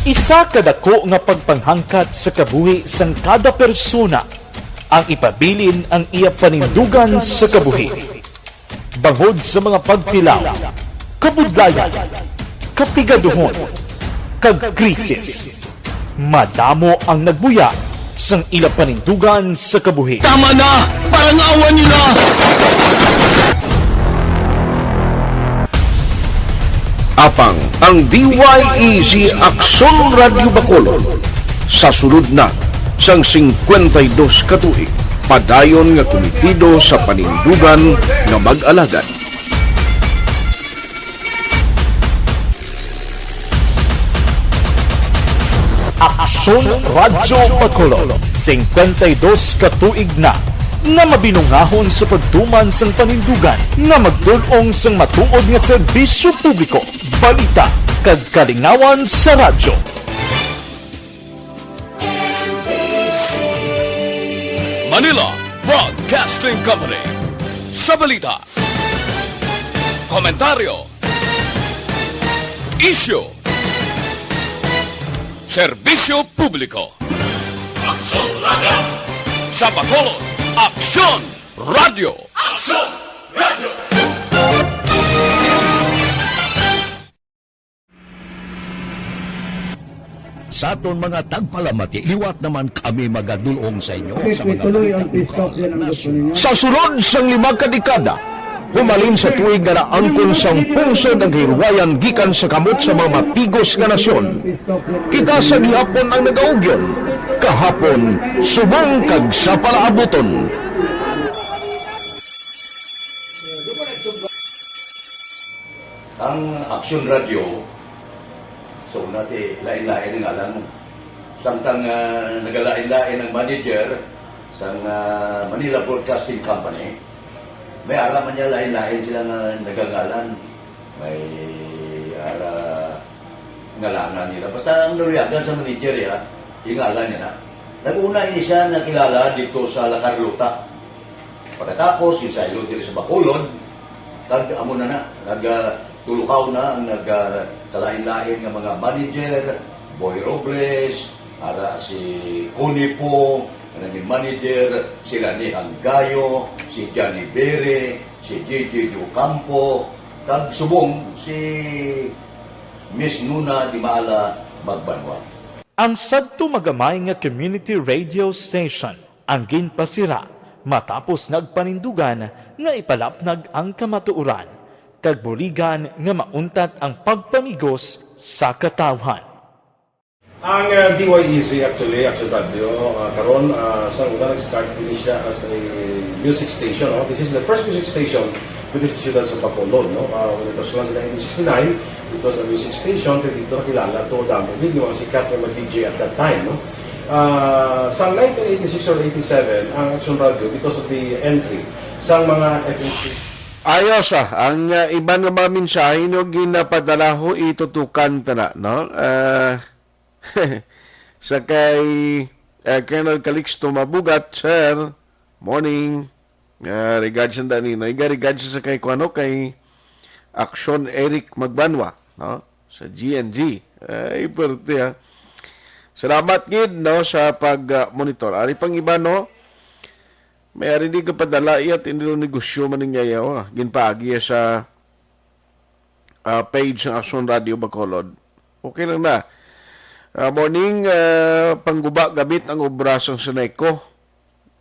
Isa ka dako nga pagpanghangkat sa kabuhi sang kada persona ang ipabilin ang iya panindugan sa kabuhi. Bangod sa mga pagtilaw, kabudlayan, kapigaduhon, kag krisis, madamo ang nagbuya sang ila panindugan sa kabuhi. Tama na! Parangawan niyo na! Apang ang D Y E Z Aksyon Radyo Bacolod sa sulod na sang singkwenta y dos ka tuig, padayon nga kumitido sa panindugan nga mag-alagad. Aksyon Radyo Bacolod, singkwenta y dos ka tuig na nga mabinungahon sa pagtuman sang panindugan nga magdul-ong sang matuod nga serbisyo publiko, balita, kag kalingawan sa radyo. Manila Broadcasting Company. Sa balita, komentaryo, isyu, serbisyo publiko. Aksyon Radyo. Sa Bacolod, Aksyon Radyo. Aksyon Radyo. Sa aton mga tagpalamati, liwat naman kami magadul-ong sa inyo sa mga balita lokal, nasyonal. Sa sulod sang lima ka dekada, humalin sa tuig nga naangkon sang pungsod ang kahilwayan gikan sa kamot sa mga mapigos nga nasyon, kita sa gihapon ang nagaugyon, kahapon, subong kag sa palaabuton. Ang Aksyon Radyo, so, nati, lain-lain ang ngalan mo. Samtang, ah, nagalain-lain ang manager sang, ah, Manila Broadcasting Company, may ara man niya lain-lain sila nga nagangalan. May ara ngalanan nila. Basta ang naluyagan sa manager, ya, ingalan niya na. Nag-una ini siya nakilala dito sa La Carlota. Pagkatapos, yung sa Ilog diri sa Bacolod, kag amo na na, nag, ah, tuluhaw na ang nag, ah, kalain-lain nga mga manager, Boy Robles, ara si Connie Pong, nga naging manager, sila ni Hanggayo, si Johnny Bere, si J J Ocampo, kag subong si Miss Nuna Dimala Magbanwa. Ang sadto magamay nga community radio station ang ginpasira matapos nagpanindugan nga ipalapnag ang kamatuoran kag buligan nga mauntat ang pagpamigos sa katawhan. Ang, ah, D Y E Z actually, Action Radio, ah, karon, ah, sa una nag-start ini siya as a music station, no? This is the first music station within the siyudad sa Bacolod, no? Ah, when it was launched in nineteen sixty-nine, it was a music station, kay dito nakilala to damo gid yung mga sikat nga mga D J at that time, no? Ah, sa nineteen eighty-six or eighty-seven, ang Action Radio, because of the entry sa mga F M C. Ayos, ah. Ang, ah, iban nga mga mensahe, no, ginapadala ho, itutukan ta na, no? Ah, sa kay, ah, Colonel Calixto Mabugat, sir. Morning. Ah, regards sa Danino. Iga regards sa kay kuano, kay Aksyon Eric Magbanwa, no? Sa G N G. Ay, perte, ha. Salamat gid, no, sa pag, ah, monitor. Ari pang iba, no? May ari di ka padala iya, tinilo negosyo man ning yayaw, ah. Ginpaagi sa, ah, page ng Aksyon Radio Bacolod. Okay lang na. Ah, morning, ah, pangguba gamit ang obra sang Seneco.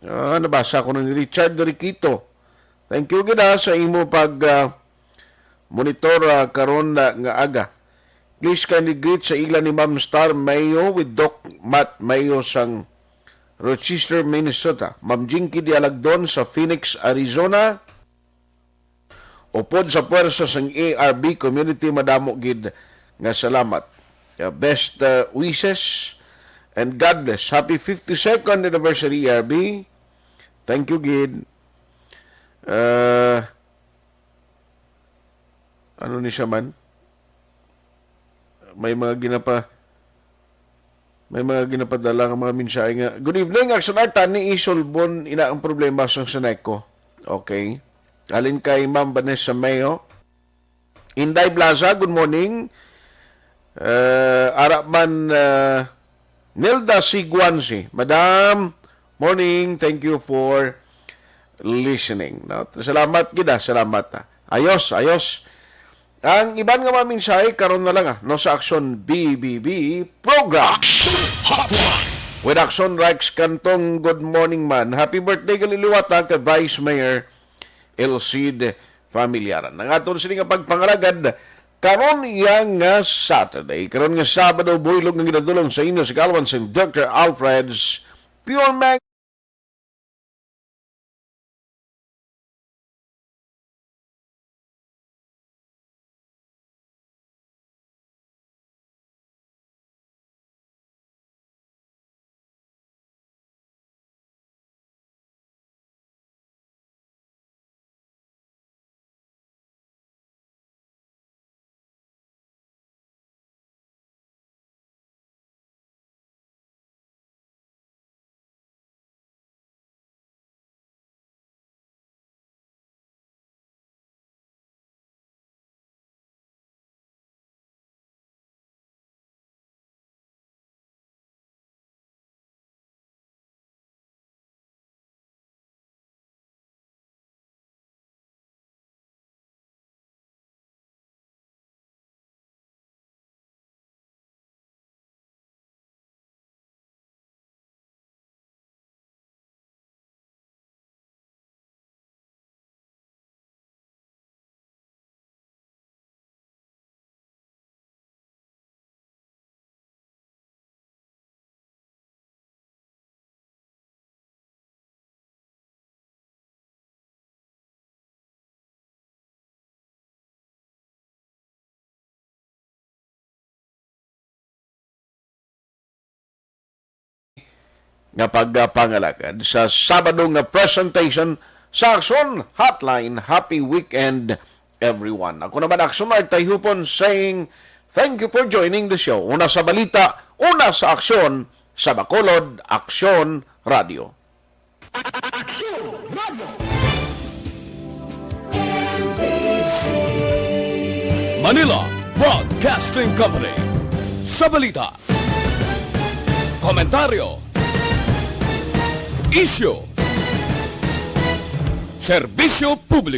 Ah, nabasa ko ni Richard Riquito. Thank you gid, ah, sa imo pag, ah, monitor, ah, karon na nga aga. Please kindly greet sa ila ni Ma'am Star Mayo with Doc Matt Mayo sang Rochester, Minnesota. Ma'am Jinky Dialagdon sa Phoenix, Arizona. Upod sa puwersa sang A R B community, madamo gid nga salamat. Uh, best, uh, wishes and God bless. Happy fifty-second anniversary, A R B. Thank you gid. Uh, ano ni siya man? May mga ginapa-, may mga ginapadala nga mga mensahe nga, "Good evening, Action Art, tani isulbon ina ang problema sa Seneco." Okay. Alin kay Ma'am Vanessa Mayo. Inday Blaza, good morning. Uh, ara man, uh, Nelda Siguansi, Madam, morning. Thank you for listening. No? Salamat gid, ah. Salamat, ah. Ayos, ayos. Ang iban nga mga mensahe, karon na lang, ah, no, sa Action B B B program. Action Hotline. With Action Rex Cantong, good morning man. Happy birthday, kaliliwata, kay Vice Mayor Elcid Familiaran. Ang aton sini nga pagpangalagad karon iya nga Saturday. Karon nga Sabado, buylog nga ginadulong sa inyo sa kalwan sang Doctor Alfred's Pure Mag- nga pagpangalagad sa Sabado nga presentation sa Aksyon Hotline. Happy weekend, everyone. Ako naman, Aksyon Art Tayhupon, saying thank you for joining the show. Una sa balita, una sa aksyon, sa Bacolod, Aksyon Radio. Aksyon Radio. Manila Broadcasting Company. Sa balita, komentaryo, isyu, serbisyo publiko.